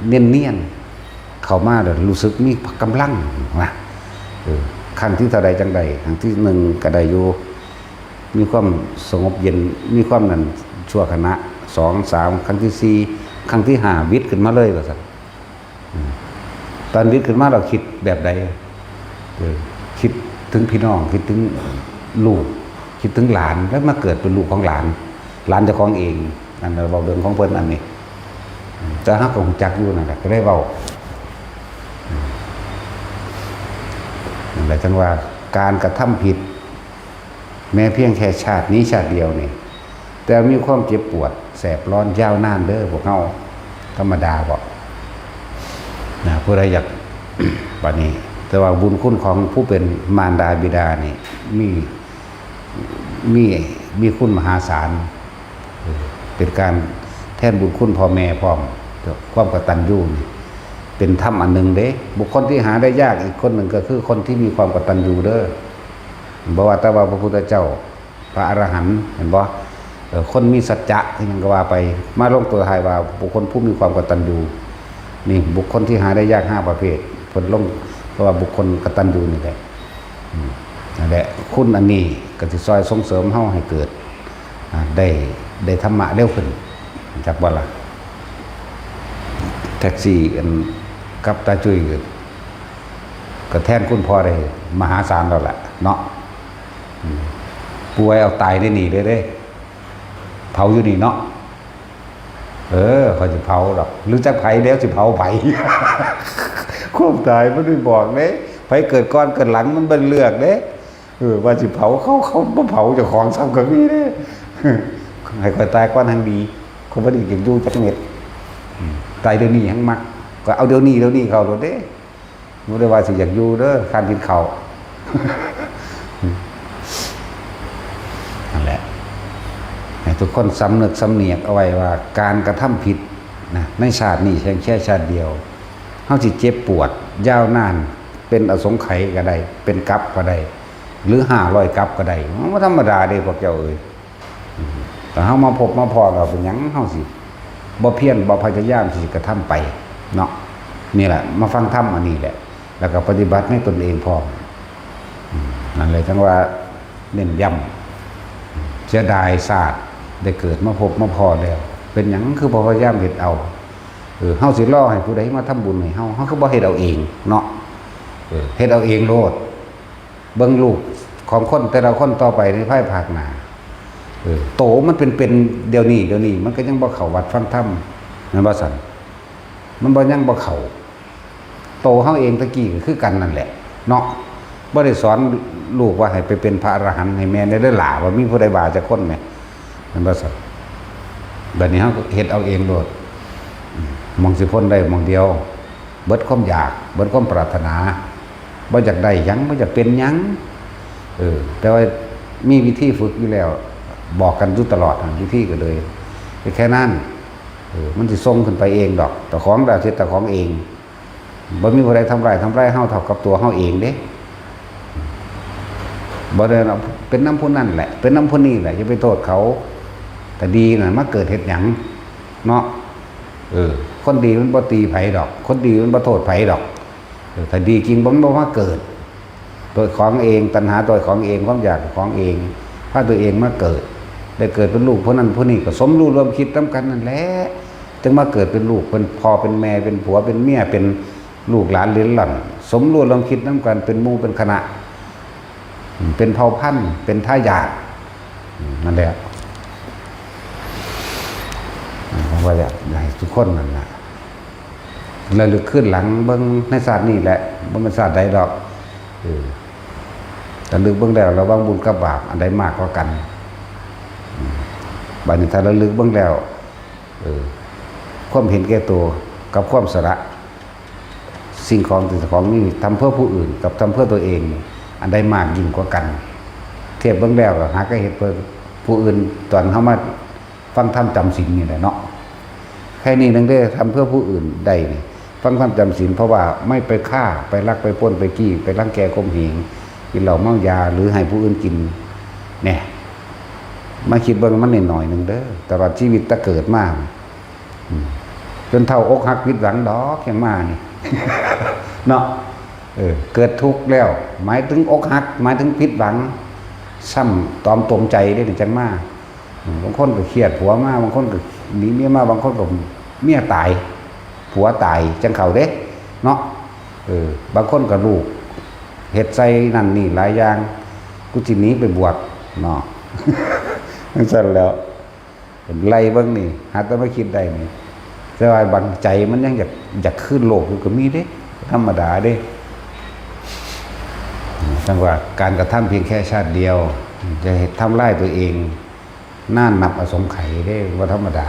เนียนๆ เข้ามาแล้วรู้สึกมีกำลังนะ เออ ครั้งที่เท่าใดจั่งใด ครั้งที่หนึ่งก็ได้อยู่ มีความสงบเย็น มีความนั่นชั่วขณะ สอง สาม ครั้งที่สี่ ครั้งที่ห้า หวิดขึ้นมาเลยว่าซั่น อืม ตอนหวิดขึ้นมาเราคิดแบบใด เออ คิดถึงพี่น้อง คิดถึงลูก คิดถึงหลาน แล้วมาเกิดเป็นลูกของหลาน หลานเจ้าของเอง นั่นน่ะเว้าเรื่องของเพิ่นอันนี้ แต่เฮาก็รู้จักอยู่นั่นแหละ ก็เลยเว้า นั่นแหละ จั่งว่าการกระทำผิด แม้เพียงแค่ชาตินี้ชาติเดียวนี่ แต่มีความเจ็บปวดแสบร้อนยาวนานเด้อพวกเฮา ธรรมดาบ่ นะ ผู้ใดอยาก บัดนี้ แต่ว่าบุญคุณของผู้เป็นมารดาบิดานี่ มี มี มีคุณมหาศาล เออ เป็นการแทนบุญคุณพ่อแม่พร้อม ความกตัญญูนี่ เป็นธรรมอันหนึ่งเด้ บุคคลที่หาได้ยากอีกคนหนึ่งก็คือคนที่มีความกตัญญูเด้อ บ่ว่าแต่ว่าพระพุทธเจ้า พระอรหันต์ เห็นบ่ เอ่อ คนมีสัจจะอิหยังก็ว่าไป มาลงตัวท้ายว่าบุคคลผู้มีความกตัญญู นี่บุคคลที่หาได้ยากห้าประเภท เพิ่นลง เพราะว่าบุคคลกตัญญูนี่แหละ อืม นั่นแหละ คุณอันนี้ก็สิซอยส่งเสริมเฮาให้เกิด อ่า ได้ ได้ธรรมะเร็วขึ้น จักบ่ล่ะ แท็กซี่อันกับตาจุ้ยก็ ก็แทนคุณพ่อได้มหาศาลแล้วล่ะเนาะ อืม ป่วยเอาตายได้นี่เลยเด้ เผาอยู่นี่เนาะ เออ เขาสิเผาดอก หรือจักไผแล้วสิเผาไผ ความตายมันไม่บอกเด้ ไผเกิดก่อนเกิดหลังมันบ่เลือกเด้ เออ ว่าสิเผาเขา เขาบ่เผาเจ้าของซ้ำก็มีเด้ ให้ข้อยตายก่อนแฮงดี ข้อยบ่ได้อยากอยู่จักเม็ด อืม ตายเดี๋ยวนี้แฮงมัก ก็เอาเดี๋ยวนี้ เดี๋ยวนี้เข้าโลดเด้ บ่ได้ว่าสิอยากอยู่เด้อ ค้านกินข้าว นั่นแหละ ให้ทุกคนสำนึกสำเนียกเอาไว้ว่าการกระทำผิดนะ ในชาตินี้เพียงแค่ชาติเดียว เฮาสิเจ็บปวดยาวนาน เป็นอสงไขยก็ได้ เป็นกัปก็ได้ หรือห้าร้อยกัปก็ได้ มันบ่ธรรมดาเด้พวกเจ้าเอ้ย อืม แต่เฮามาพบมาพ้อแล้วเป็นหยังเฮาสิบ่เพียรบ่พยายามที่สิกระทำไปเนาะ นี่แหละ มาฟังธรรมอันนี้แหละ แล้วก็ปฏิบัติในตนเองพร้อม อืม นั่นเลยจั่งว่าเน้นย้ำ เสียดายชาติได้เกิดมาพบมาพ้อแล้ว เป็นหยังคือบ่พยายามเฮ็ดเอา เออ เฮาสิรอให้ผู้ใดมาทำบุญให้เฮา เฮาคือบ่เฮ็ดเอาเองเนาะ เออ เฮ็ดเอาเองโลด เบิ่งลูกของคนแต่ละคนต่อไปในภายภาคหน้า เออ โตมันเป็น เป็นเดี๋ยวนี้ เดี๋ยวนี้มันก็ยังบ่เข้าวัดฟังธรรม แม่นบ่ซั่น มันบ่ ยังบ่เข้า โตเฮาเองตะกี้ก็คือกันนั่นแหละ เนาะ บ่ได้สอนลูกว่าให้ไปเป็นพระอรหันต์ให้แม่นเด้อหล่า ว่ามีผู้ใดว่าจักคนแหม แม่นบ่ซั่น บัดนี้เฮาก็เฮ็ดเอาเองโลด อืม หม่องสิพ้นได้หม่องเดียว เบิดความอยาก เบิดความปรารถนา บ่อยากได้หยัง บ่อยากเป็นหยัง เออ แต่ว่ามีวิธีฝึกอยู่แล้ว บอกกันอยู่ตลอดหั่น วิธีก็เลย แค่นั้น เออ มันสิส่งขึ้นไปเองดอก เจ้าของได้เฮ็ดเจ้าของเอง บ่มีผู้ใดทำร้าย ทำร้ายเฮาเท่ากับตัวเฮาเองเด้ บ่ได้เนาะ เป็นนำผู้นั้นแหละ เป็นนำผู้นี้แหละ อย่าไปโทษเขา แต่ดีน่ะ มาเกิดเฮ็ดหยัง เนาะ เออ คนดีมันบ่ตีไผดอก คนดีมันบ่โทษไผดอก เออ ถ้าดีจริงมันบ่มาเกิด โดยของเอง ตัณหาโดยของเอง ความอยากของเอง พาตัวเองมาเกิด ได้เกิดเป็นลูกผู้นั้นผู้นี้ ก็สมรู้ร่วมคิดนำกันนั่นแหละ จึงมาเกิดเป็นลูก เป็นพ่อ เป็นแม่ เป็นผัว เป็นเมีย เป็น ลูกหลานเหลนหลั่น สมรู้ร่วมคิดนำกัน เป็นหมู่เป็นคณะ เป็นเผ่าพันธุ์ เป็นทายาท นั่นแหละ ผมว่าอยากให้ทุกคนนั่นนะ ระลึกคืนหลังเบิ่งในชาตินี้แหละ บ่แม่นชาติใดดอก เออ ระลึกเบิ่งแล้ว ระหว่างบุญกับบาป อันใดมากกว่ากัน อืม บัดนี้ถ้าระลึกเบิ่งแล้ว เออ ความเห็นแก่ตัวกับความสละสิ่งของที่เจ้าของมี ทำเพื่อผู้อื่นกับทำเพื่อตัวเอง อันใดมากยิ่งกว่ากัน เทียบเบิ่งแล้วก็หาก็เฮ็ดเพื่อผู้อื่น ตอนเฮามาฟังธรรมจำศีลนี่แหละเนาะ แค่นี้นึงเด้อ ทำเพื่อผู้อื่นได้นี่ ฟังธรรมจำศีล เพราะว่าไม่ไปฆ่า ไปลัก ไปปล้น ไปจี้ ไปรังแกข่มเหง กินเหล้าเมายา หรือให้ผู้อื่นกิน เนี่ย มาคิดเบิ่งมันหน่อยๆนึงเด้อ ตลอดชีวิตตั้งเกิดมา อืม จนเฒ่าอกหักผิดหวังดอกยังมานี่ เนาะ เออ เกิดทุกข์แล้ว หมายถึงอกหัก หมายถึงผิดหวัง ซ้ำตอมตมใจเด้นี่จังมา อืม บางคนก็เครียดผัวมา บางคนก็หนีเมียมา บางคนก็เมียตาย ผัวตาย จังเข้าเด้ เนาะ เออ บางคนก็ลูก เฮ็ดใส่นั่นนี่หลายอย่าง กูสิหนีไปบวช เนาะ จังซั่นแหล้ว ไล่เบิ่งนี่ หาแต่มาคิดได้นี่ แต่ว่าบางใจมันยังอยาก อยากคืนโลกอยู่ก็มีเด้ ธรรมดาเด้ จังว่าการกระทำเพียงแค่ชาติเดียว จะเฮ็ดทำลายตัวเอง นานนับอสงไขยเด้ บ่ธรรมดา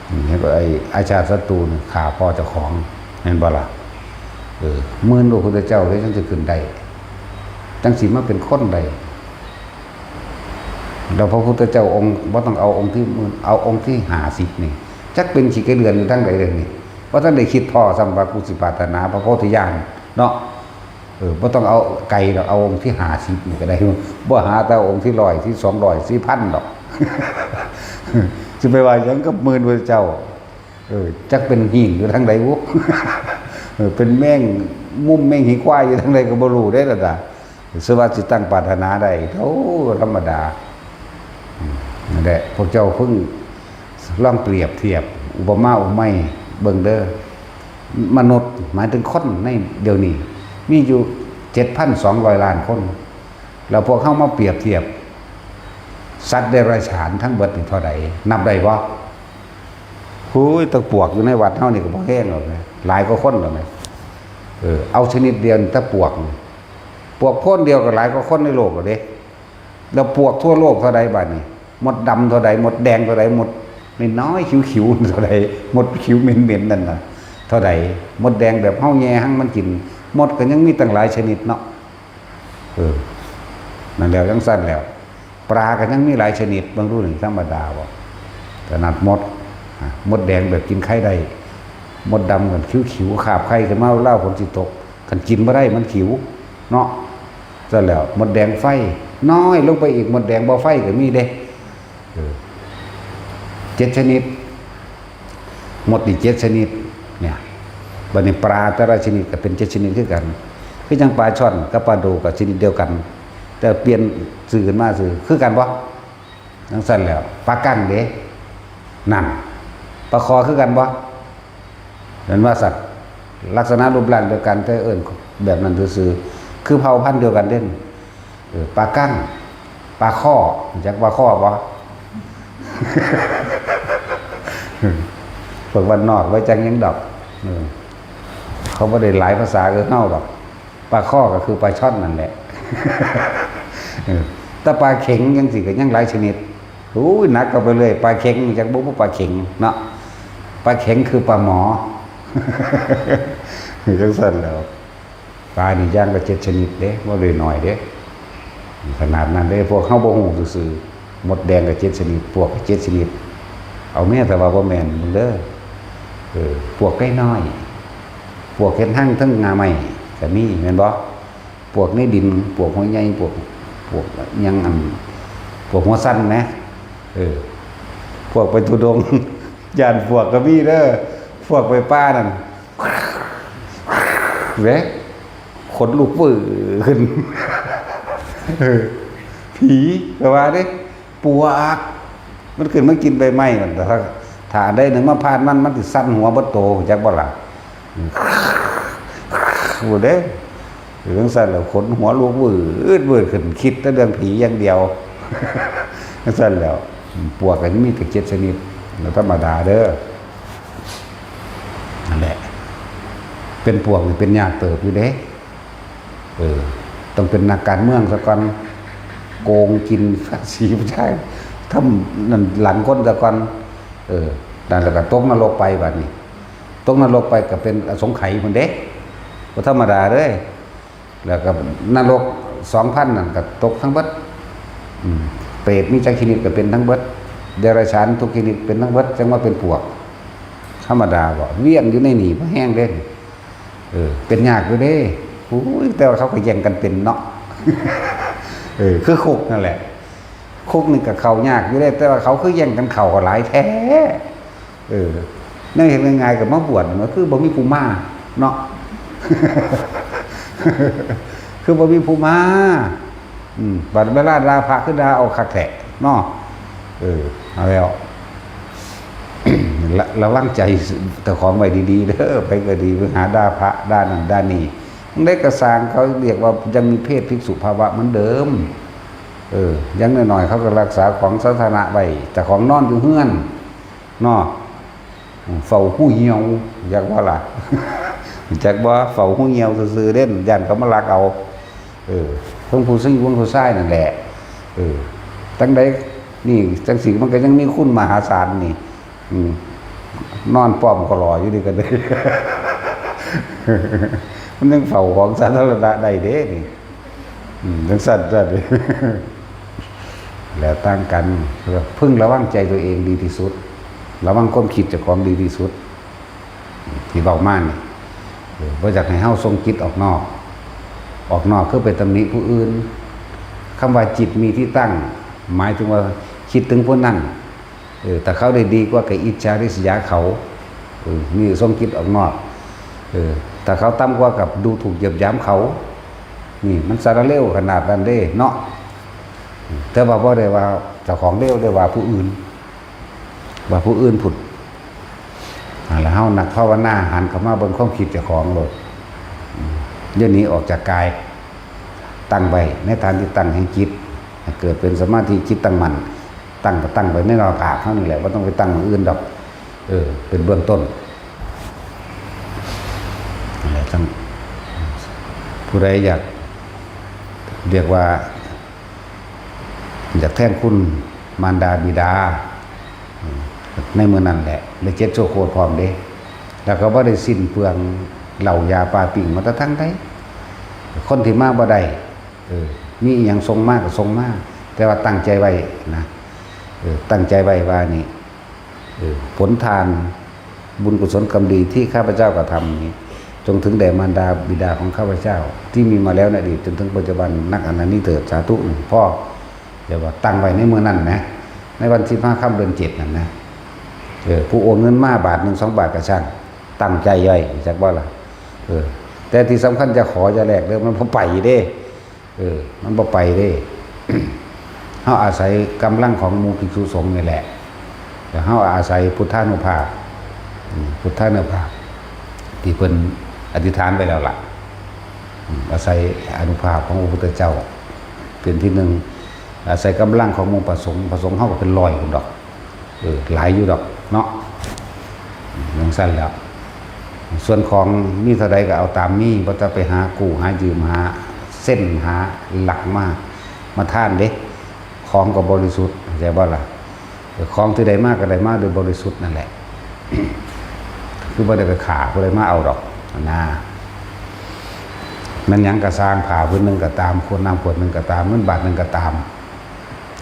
อืม เห็นบ่ ไอ้อาชาติศัตรูนี่ฆ่าพ่อเจ้าของ แม่นบ่ล่ะ เออ หมื่นพระพุทธเจ้าเด้ จังสิขึ้นได้ จังสิมาเป็นคนได้ แล้วพระพุทธเจ้าองค์ บ่ต้องเอาองค์ที่หมื่น เอาองค์ที่ห้าสิบนี่ จักเป็นขี้ไก่เดือนอยู่ทางใดเด้นี่ บ่ทันได้คิดพ้อซ้ำว่ากูสิปรารถนาพระโพธิญาณเนาะ เออ บ่ต้องเอาไกลดอก เอาองค์ที่ห้าสิบนี่ก็ได้ บ่หาแต่องค์ที่ร้อย ที่สองร้อย ที่พันดอก สิไปว่าหยังกับหมื่นพระเจ้า เออ จักเป็นหินอยู่ทางใดบุ เออ เป็นแมงมุมแมงหีควายอยู่ทางใดก็บ่รู้เด้ล่ะจ้ะ สว่าสิตั้งปรารถนาได้ โอ้ ธรรมดา อืม นั่นแหละ พวกเจ้าเพิ่งลองเปรียบเทียบ อุปมาอุปไมยเบิ่งเด้อ มนุษย์ หมายถึงคนในเดี๋ยวนี้ มีอยู่ เจ็ดพันสองร้อยล้านคน แล้วพวกเฮามาเปรียบเทียบ สัตว์เดรัจฉานทั้งเบิดนี่เท่าใด นับได้บ่ โอ้ย ตะปวกอยู่ในวัดเฮานี่ก็บ่แฮงแล้วนะ หลายกว่าคนแล้วนะ เออ เอาชนิดเดียวนี่ ตะปวกนี่ ปวกโพนเดียวก็หลายกว่าคนในโลกแล้วเด้ แล้วปวกทั่วโลกเท่าใดบาดนี้ มดดำเท่าใด มดแดงเท่าใด มดน้อยๆ ขิวๆ เท่าใด มดขิวเหม็นๆ นั่นน่ะ เท่าใด มดแดงแบบเฮาแย่หังมันกิน มดก็ยังมีตั้งหลายชนิดเนาะ เออ นั่นแล้วจังซั่นแล้ว ปลาก็ยังมีหลายชนิด เบิ่งดูนี่ ธรรมดาบ่ ขนาดมด อ่ะ มดแดงแบบกินไข่ได้ มดดำกันขิวๆ คาบไข่ขึ้นมา เวลาฝนสิตก คันกินบ่ได้ มันขิว เนาะ ซั่นแล้ว มดแดงไฟ น้อยลงไปอีก มดแดงบ่ไฟก็มีเด้ เออ เจ็ดชนิด มดนี่เจ็ดชนิด เนี่ย บัดนี้ปลาแต่ละชนิดก็เป็นเจ็ดชนิดคือกัน คือจั่งปลาช่อนกับปลาโดก็ชนิดเดียวกัน แต่เปลี่ยนชื่อขึ้นมาซื่อ คือกันบ่ จั่งซั่นแล้ว ปลากั้งเด้ นั่น ปลาคอคือกันบ่ เห็นว่าสัตว์ลักษณะรูปร่างเดียวกัน แต่เอิ้นแบบนั้นซื่อๆ คือเผ่าพันธุ์เดียวกันเด้น เออ ปลากั้ง ปลาข้อ รู้จักปลาข้อบ่ พวกบ้านนอกบ่จักหยังดอก เออ เขาบ่ได้หลายภาษาคือเฮาดอก ปลาข้อก็คือปลาช่อนนั่นแหละ เออ แต่ปลาเข็งจั่งซี้ก็ยังหลายชนิด โอ้ย หนักเข้าไปเรื่อย ปลาเข็ง รู้จักบ่ ปลาเข็งเนาะ ปลาเข็งคือปลาหมอ จั่งซั่นแหล้ว ปลานี่อย่างละเจ็ดชนิดเด้ บ่ได้น้อยเด้ ขนาดนั้นเด้ พวกเฮาบ่ฮู้ซื่อๆ มดแดงก็เจ็ดชนิด ปวกก็เจ็ดชนิด เอาแม่นแต่ว่าบ่แม่นเบิ่งเด้อ เออ ปวกไก่น้อย ปวกเฮ็ดรังเทิงง่าไม้ก็มี แม่นบ่ ปวกในดิน ปวกห้วยใหญ่ ปวก ปวกหยังอัน ปวกหัวสั้นแหม เออ ปวกไปธุดงค์ ย้านปวกก็มีเด้อ ปวกไปป่านั่น เด้ ขนลุกปื้อขึ้น เออ ผีก็ว่าเด้ ปวก มันขึ้นมากินใบไม้นั่น ถ้า ถ้าอันใดหนึ่งมาพาดมัน มันสิสั่นหัวเบิดโต จักบ่ล่ะ อืม ผู้เด้อ จังซั่นแหละ ขนหัวลุกวืดวืดขึ้น คิดแต่เรื่องผีอย่างเดียว จังซั่นแหละ ปวกก็มีแต่เจ็ดชนิด แล้วธรรมดาเด้อ นั่นแหละ เป็นปวกนี่เป็นยากเติบอยู่เด้ เออ ต้องเป็นนักการเมืองซะก่อน โกงกินภาษีประชาชน ทำนั่นหลังคนซะก่อน เออ นั่นแหละก็ตกนรกไปบัดนี้ ตกนรกไปก็เป็นอสงไขยพุ้นเด้ บ่ธรรมดาเด้ แล้วก็นรกสองพันนั่นก็ตกทั้งเบิด อืม เปรตมีจักชนิดก็เป็นทั้งเบิด เดรัจฉานทุกชนิดเป็นทั้งเบิด จั่งว่าเป็นปวก ธรรมดาบ่ เวียนอยู่ในนี่บ่แฮงเด้ เออ เป็นยากอยู่เด้ โอ้ย แต่ว่าเขาก็แย่งกันเป็นเนาะ เออ คือคุกนั่นแหละ คุกนี่ก็เข้ายากอยู่เด้ แต่ว่าเขาคือแย่งกันเข้าก็หลายแท้ เออ แนวเฮ็ดง่ายๆก็มาบวช มันคือบ่มีผู้มาเนาะ คือบ่มีผู้มา อืม บัดเวลาด่าพระคือด่าเอาคักแท้เนาะ เออ เอาแล้ว ระ-، ระวังใจเจ้าของไว้ดีๆเด้อ ไปก็ดี ไปหาด่าพระ ด่านั่นด่านี่ จั่งใดก็ซ่าง เขาเรียกว่ายังมีเพศภิกษุภาวะเหมือนเดิม เออ อย่างน้อยๆเขาก็รักษาของสาธารณะไว้ เจ้าของนอนอยู่เฮือนเนาะ เฝ้าฮูเหี่ยว จักบ่ล่ะ จักบ่ เฝ้าฮูเหี่ยวซื่อๆเด้ ย้านเขามาลักเอา เออ เพิ่งผู้ซิ่งเพิ่งผู้ชายนั่นแหละ เออ จั่งใดนี่ จั่งซี้มันก็ยังมีคุณมหาศาลนี่ อืม นอนป้อมก็หล่ออยู่นี่ก็ได้ มันยังเฝ้าของสาธารณะได้เด้นี่ อืม จั่งซั่นซะเด้ แล้วต่างกัน พึงระวังใจตัวเองดีที่สุด ระวังความคิดเจ้าของดีที่สุด ที่เว้ามานี่ เออ บ่อยากให้เฮาส่งจิตออกนอก ออกนอกคือไปตำหนิผู้อื่น คำว่าจิตมีที่ตั้ง หมายถึงว่าคิดถึงผู้นั้น เออ ถ้าเขาได้ดีกว่าก็อิจฉาริษยาเขา เออ นี่ส่งจิตออกนอก เออ ถ้าเขาต่ำกว่าก็ดูถูกเหยียดหยามเขา นี่มันสารเลวขนาดนั้นเด้เนาะ แต่ว่าบ่ได้ว่าเจ้าของเลว ได้ว่าผู้อื่น ว่าผู้อื่นพุ้น อ่า แล้วเฮานักภาวนาหันเข้ามาเบิ่งความคิดเจ้าของโลด อืม อย่าหนีออกจากกาย ตั้งไว้ในฐานที่ตั้งแห่งจิต ให้เกิดเป็นสมาธิจิตตั้งมั่น ตั้งก็ตั้งไว้ในหน้าผากเฮานี่แหละ บ่ต้องไปตั้งหม่องอื่นดอก เออ เป็นเบื้องต้น นั่นแหละ ทั้งผู้ใดอยาก เรียกว่า อยากแทนคุณมารดาบิดา ในมื้อนั้นแหละ ได้เจ็ดชั่วโคตรพร้อมเด้ แล้วก็บ่ได้สิ้นเปลืองเหล้ายาปลาปิ้งมาแต่ทางใด คนที่มาบ่ได้ เออ มีอิหยังส่งมาก็ส่งมา แต่ว่าตั้งใจไว้นะ เออ ตั้งใจไว้ว่านี่ เออ ผลทานบุญกุศลกรรมดีที่ข้าพเจ้ากระทำนี้ จงถึงแด่มารดาบิดาของข้าพเจ้า ที่มีมาแล้วในอดีตจนถึงปัจจุบันนักอนันต์นี้เถิด สาธุ หนึ่ง พ่อ เดี๋ยวว่าตั้งไว้ในมื้อนั้นนะ ในวันสิบห้าค่ำเดือนเจ็ดนั่นนะ เออ ผู้โอนเงินมาบาทหนึ่งสองบาทก็ช่าง ตั้งใจไว้ จักบ่ล่ะ เออ แต่ที่สำคัญจะขอจะแลกเด้อ มันบ่ไปเด้ เออ มันบ่ไปเด้ เฮาอาศัยกำลังของหมู่ภิกษุสงฆ์นี่แหละ แล้วเฮาอาศัยพุทธานุภาพ อืม พุทธานุภาพ ที่เพิ่นอธิษฐานไว้แล้วล่ะ อืม อาศัยอานุภาพของพระพุทธเจ้า เป็นที่หนึ่ง อาศัยกำลังของหมู่พระสงฆ์ พระสงฆ์เฮาก็เป็นร้อยพุ้นดอก เออ หลายอยู่ดอกเนาะ จั่งซั่นแหล้ว ส่วนของมีเท่าใดก็เอาตามมี บ่ต้องไปหากู้หายืม หาเส้นหาหลักมา มาทานเด้ ของก็บริสุทธิ์ เข้าใจบ่ล่ะ เออ ของที่ได้มาก็ได้มาโดยบริสุทธิ์นั่นแหละ คือบ่ได้ไปฆ่าผู้ใดมาเอาดอกนะ แม่นหยังก็ซ่าง ผ้าผืนหนึ่งก็ตาม ขวดน้ำขวดหนึ่งก็ตาม เงินบาทหนึ่งก็ตาม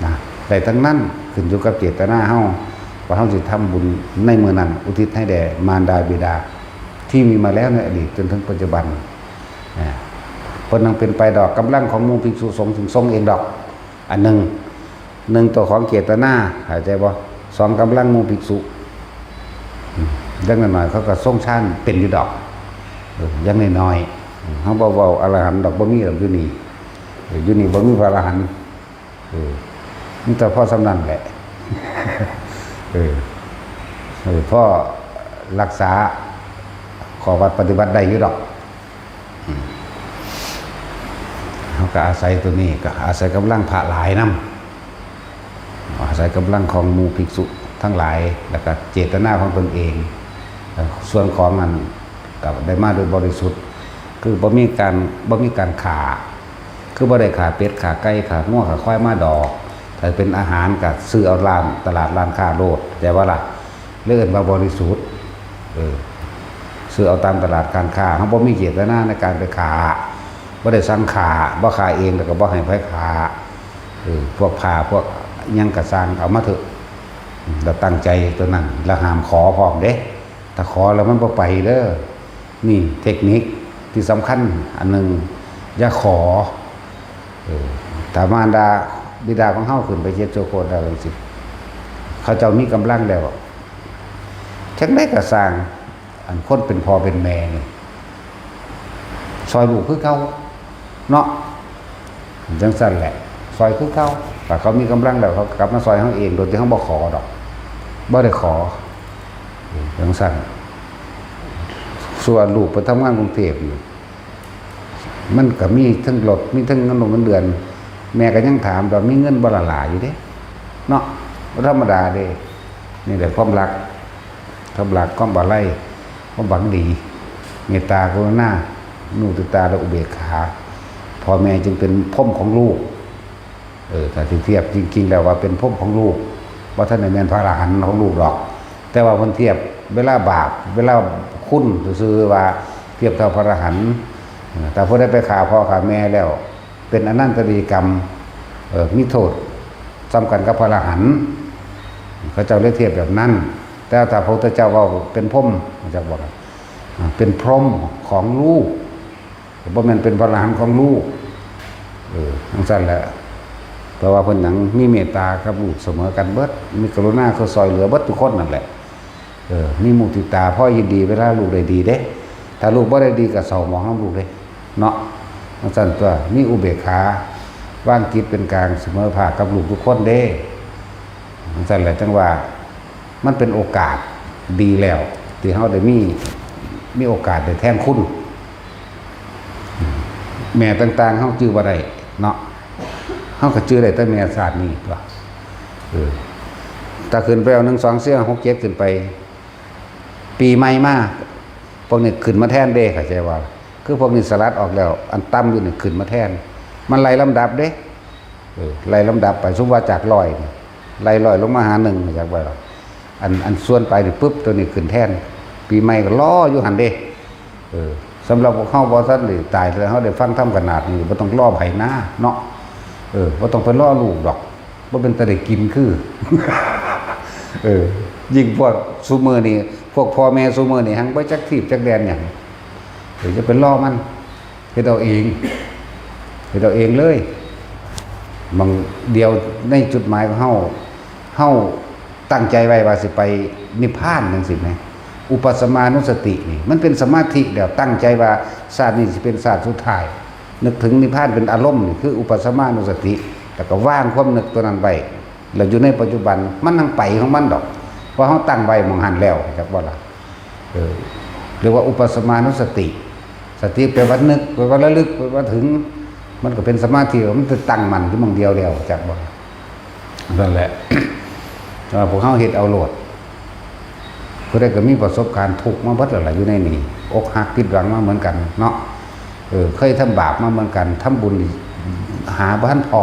นะ ได้ทั้งนั้น ขึ้นอยู่กับเจตนาเฮา ว่าเฮาสิทำบุญในมื้อนั้น อุทิศให้แด่มารดาบิดา ที่มีมาแล้วในอดีตจนถึงปัจจุบัน นะ เพิ่นยังเป็นไปดอก กำลังของหมู่ภิกษุสงฆ์ถึงทรงเองดอก อันหนึ่ง หนึ่ง ตัวของเจตนา เข้าใจบ่ สอง กำลังหมู่ภิกษุ อืม อย่างน้อยๆเขาก็ทรงฌานเป็นอยู่ดอก เออ อย่างน้อยๆ เฮาบ่เว้าอรหันต์ดอก บ่มีดอกอยู่นี่ เออ อยู่นี่บ่มีพระอรหันต์ เออ มีแต่พอส่ำนั้นแหละ เออ เออ พอรักษาข้อวัดปฏิบัติได้อยู่ดอก อื ก็อาศัยตัวนี้ ก็อาศัยกำลังพระหลายนำ อาศัยกำลังของหมู่ภิกษุทั้งหลาย แล้วก็เจตนาของตนเอง เอ่อ ส่วนของนั้นก็ได้มาโดยบริสุทธิ์ คือบ่มีการ บ่มีการฆ่า คือบ่ได้ฆ่าเป็ด ฆ่าไก่ ฆ่างัว ฆ่าควายมาดอก ถ้าเป็นอาหารก็ซื้อเอาร้าน ตลาดร้านค้าโลด เข้าใจบ่ล่ะ เลยเอิ้นว่าบริสุทธิ์ เออ ซื้อเอาตามตลาดการค้า เฮาบ่มีเจตนาในการไปฆ่า บ่ได้สั่งฆ่า บ่ฆ่าเอง แล้วก็บ่ให้ไผฆ่า เออ พวกผ้า พวกหยังก็ซ่าง เอามาเถอะ อืม แล้วตั้งใจตัวนั้น แล้วห้ามขอพร้อมเด้ ถ้าขอแล้วมันบ่ไปเด้อ นี่เทคนิคที่สำคัญอันหนึ่ง อย่าขอ เออ ถ้ามารดาบิดาของเฮาขึ้นไปเฮ็ดโสโครกแล้วจังซี่ เขาเจ้ามีกำลังแล้ว จั่งใดก็ซ่าง อันคนเป็นพ่อเป็นแม่นี่ ซ่อยลูกคือเก่า เนาะ จั่งซั้นแหละ ซ่อยคือเก่า ถ้าเขามีกำลังแล้ว เขากลับมาซ่อยเฮาเอง โดยที่เฮาบ่ขอดอก บ่ได้ขอ จั่งซั้น ส่วนลูกไปทำงานกรุงเทพฯนี่ มันก็มีทั้งรถ มีทั้งเงินลงเงินเดือน แม่ก็ยังถามว่ามีเงินบ่ล่ะหลายอยู่เด้ เนาะ บ่ธรรมดาเด้ นี่แหละความรัก ความรัก ความอาลัย ความหวังดี เมตตากรุณา มุทิตา และอุเบกขา พ่อแม่จึงเป็นพรหมของลูก เออ ถ้าสิเทียบจริงๆแล้วว่าเป็นพรหมของลูก บ่ทันได้แม่นพระอรหันต์ของลูกดอก แต่ว่าเพิ่นเทียบเวลาบาป เวลาคุณซื่อๆว่าเทียบเท่าพระอรหันต์ เออ ถ้าผู้ใดไปฆ่าพ่อฆ่าแม่แล้ว เป็นอนันตริยกรรม เออ มีโทษส่ำกันกับพระอรหันต์ เขาเจ้าเลยเทียบแบบนั้น แต่ถ้าพระพุทธเจ้าเว้าเป็นพรหม จักบอก อ่า เป็นพรหมของลูก บ่แม่นเป็นพระอรหันต์ของลูก เออ จั่งซั้นแหละ เพราะว่าเพิ่นหยัง มีเมตตากับลูกเสมอกันเบิด มีกรุณาคือซ่อยเหลือเบิดทุกคนนั่นแหละ เออ มีมุทิตา พอยินดีเวลาลูกได้ดีเด้ ถ้าลูกบ่ได้ดีก็เศร้าหมองนำลูกเด้ เนาะ จั่งซั้นตั๊ว มีอุเบกขา วางจิตเป็นกลางเสมอภาคกับลูกทุกคนเด้ จั่งซั้นแหละ จั่งว่า มันเป็นโอกาสดีแล้ว ที่เฮาได้มี มีโอกาสได้แทนคุณ แม่ต่างๆ เฮาจื่อบ่ได้เนาะ เฮาก็จื่อได้แต่แม่ชาตินี้ตั๊ว เออ ถ้าขึ้นไปเอา หนึ่ง สอง สี่ ห้า หก เจ็ด ขึ้นไป ปีใหม่มา พวกนี้ขึ้นมาแทนเด้ เข้าใจบ่ คือพวกนี้สลัดออกแล้ว อันต่ำอยู่นี่ขึ้นมาแทน มันไล่ลำดับเด้ เออ ไล่ลำดับไป สมมุติว่าจากร้อยนี่ ไล่ร้อยลงมาหาหนึ่ง เข้าใจบ่ อัน อันส่วนไปนี่ปุ๊บ ตัวนี้ขึ้นแทน ปีใหม่ก็รออยู่หั่นเด้ เออ สำหรับพวกเฮาบ่ทันได้ตาย แล้วเฮาได้ฟังธรรมขนาดนี้ บ่ต้องรอไผนะ เนาะ เออ บ่ต้องไปรอลูกดอก บ่เป็นตาได้กินคือ เออ ยิ่งพวกซุมื้อนี้ พวกพ่อแม่ซุมื้อนี้ หังบ่จักทีบจักแดนหยัง เออ อย่าไปรอมัน เฮ็ดเอาเอง เฮ็ดเอาเองเลย บางเดียวในจุดหมายของเฮา เฮาตั้งใจไว้ว่าสิไปนิพพานจั่งซี้แหม อุปัสสมานุสตินี่ มันเป็นสมาธิแล้ว ตั้งใจว่าชาตินี้สิเป็นชาติสุดท้าย นึกถึงนิพพานเป็นอารมณ์นี่ คืออุปัสสมานุสติ แล้วก็วางความนึกตัวนั้นไว้ แล้วอยู่ในปัจจุบัน มันจั่งไปของมันดอก เพราะเฮาตั้งไว้หม่องหั้นแล้ว จักบ่ล่ะ เออ เรียกว่าอุปัสสมานุสติ สติแปลว่านึก แปลว่าระลึก แปลว่าถึง มันก็เป็นสมาธิ มันจะตั้งมั่นอยู่หม่องเดียวแล้ว จักบ่ นั่นแหละ แต่ว่าพวกเฮาเฮ็ดเอาโลด ผู้ใดก็มีประสบการณ์ทุกข์มาเบิดแล้วล่ะ อยู่ในนี้ อกหักผิดหวังมาเหมือนกันเนาะ เออ เคยทำบาปมาเหมือนกัน ทำบุญนี่หาบ่ทันพอ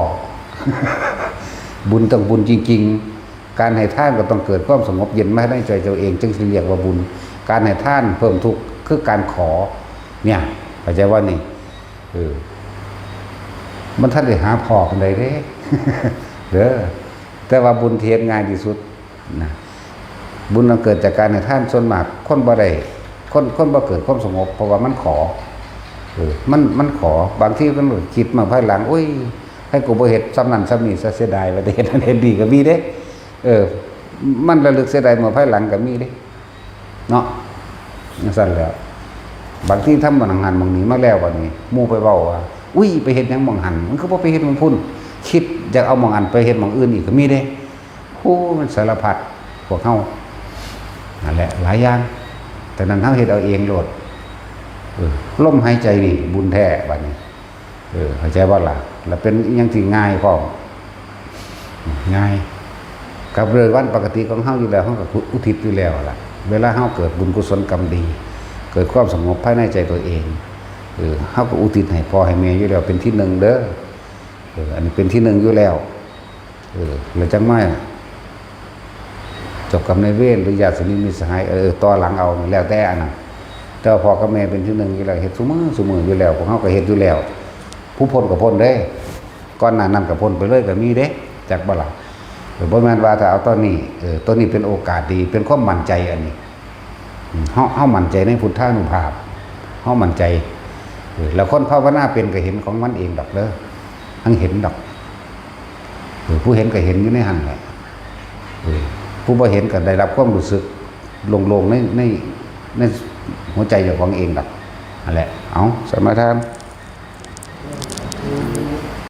บุญต้องบุญจริงๆ การให้ทานก็ต้องเกิดความสงบเย็นมาในใจเจ้าเอง จึงสิเรียกว่าบุญ การให้ทานเพิ่มทุกข์คือการขอ เนี่ย เข้าใจบ่นี่ เออ มันทันได้หาพอปานใดเด้ เด้อ แต่ว่าบุญที่เฮ็ดง่ายที่สุดนะ บุญอันเกิดจากการให้ทานส่วนมาก คนบ่ได้ คน คนบ่เกิดความสงบ เพราะว่ามันขอ เออ มัน มันขอ บางทีมันก็คิดมาภายหลัง โอ้ย ให้กูบ่เฮ็ดส่ำนั้นส่ำนี้ซะ เสียดาย ว่าได้เฮ็ดนั้นเฮ็ดนี่ก็มีเด้ เออ มันระลึกเสียดายมาภายหลังก็มีเด้ เนาะ จั่งซั้นแหล้ว บางทีทำหม่องหั้นหม่องนี้มาแล้ว บัดนี้หมู่ไปเว้าว่า อุ้ย ไปเฮ็ดหยังหม่องหั้น มันคือบ่ไปเฮ็ดหม่องพุ้น คิดอยากเอาหม่องหั้นไปเฮ็ดหม่องอื่นอีกก็มีเด้ โอ้ มันสารพัด พวกเฮา นั่นแหละ หลายอย่าง แต่นั้นเฮาเฮ็ดเอาเองโลด เออ ลมหายใจนี่บุญแท้ บัดนี้ เออ เข้าใจบ่ล่ะ แล้วเป็นอิหยังที่ง่ายพร้อม ง่าย กับเรื่องวันปกติของเฮาอยู่แล้ว เฮาก็อุทิศอยู่แล้วล่ะ เวลาเฮาเกิดบุญกุศลกรรมดี เกิดความสงบภายในใจตัวเอง เออ เฮาก็อุทิศให้พ่อให้แม่อยู่แล้ว เป็นที่หนึ่งเด้อ เออ อันนี้เป็นที่หนึ่งอยู่แล้ว เออ แล้วจังมา เจ้ากรรมนายเวรหรือญาติสนิทมิตรสหาย เออ ต่อหลังเอา แล้วแต่อันนั้น แต่ว่าพ่อกับแม่เป็นที่หนึ่งอยู่แล้ว เฮ็ดซุมื้อซุมื้ออยู่แล้ว พวกเฮาก็เฮ็ดอยู่แล้ว ผู้พ้นก็พ้นเด้ ก่อนหน้านั้นก็พ้นไปเลยก็มีเด้ จักบ่ล่ะ เออ บ่แม่นว่าถ้าเอาตอนนี้ เออ ตอนนี้เป็นโอกาสดี เป็นความมั่นใจอันนี้ อืม เฮา เฮามั่นใจในพุทธานุภาพ เฮามั่นใจ เออ แล้วคนภาวนาเป็นก็เห็นของมันเองดอกเด้อ หังเห็นดอก เออ ผู้เห็นก็เห็นอยู่ในหั่นแหละ เออ ผู้บ่เห็นก็ได้รับความรู้สึกโล่งๆใน ใน ในหัวใจเจ้าของเองดอก นั่นแหละ เอา สมาทาน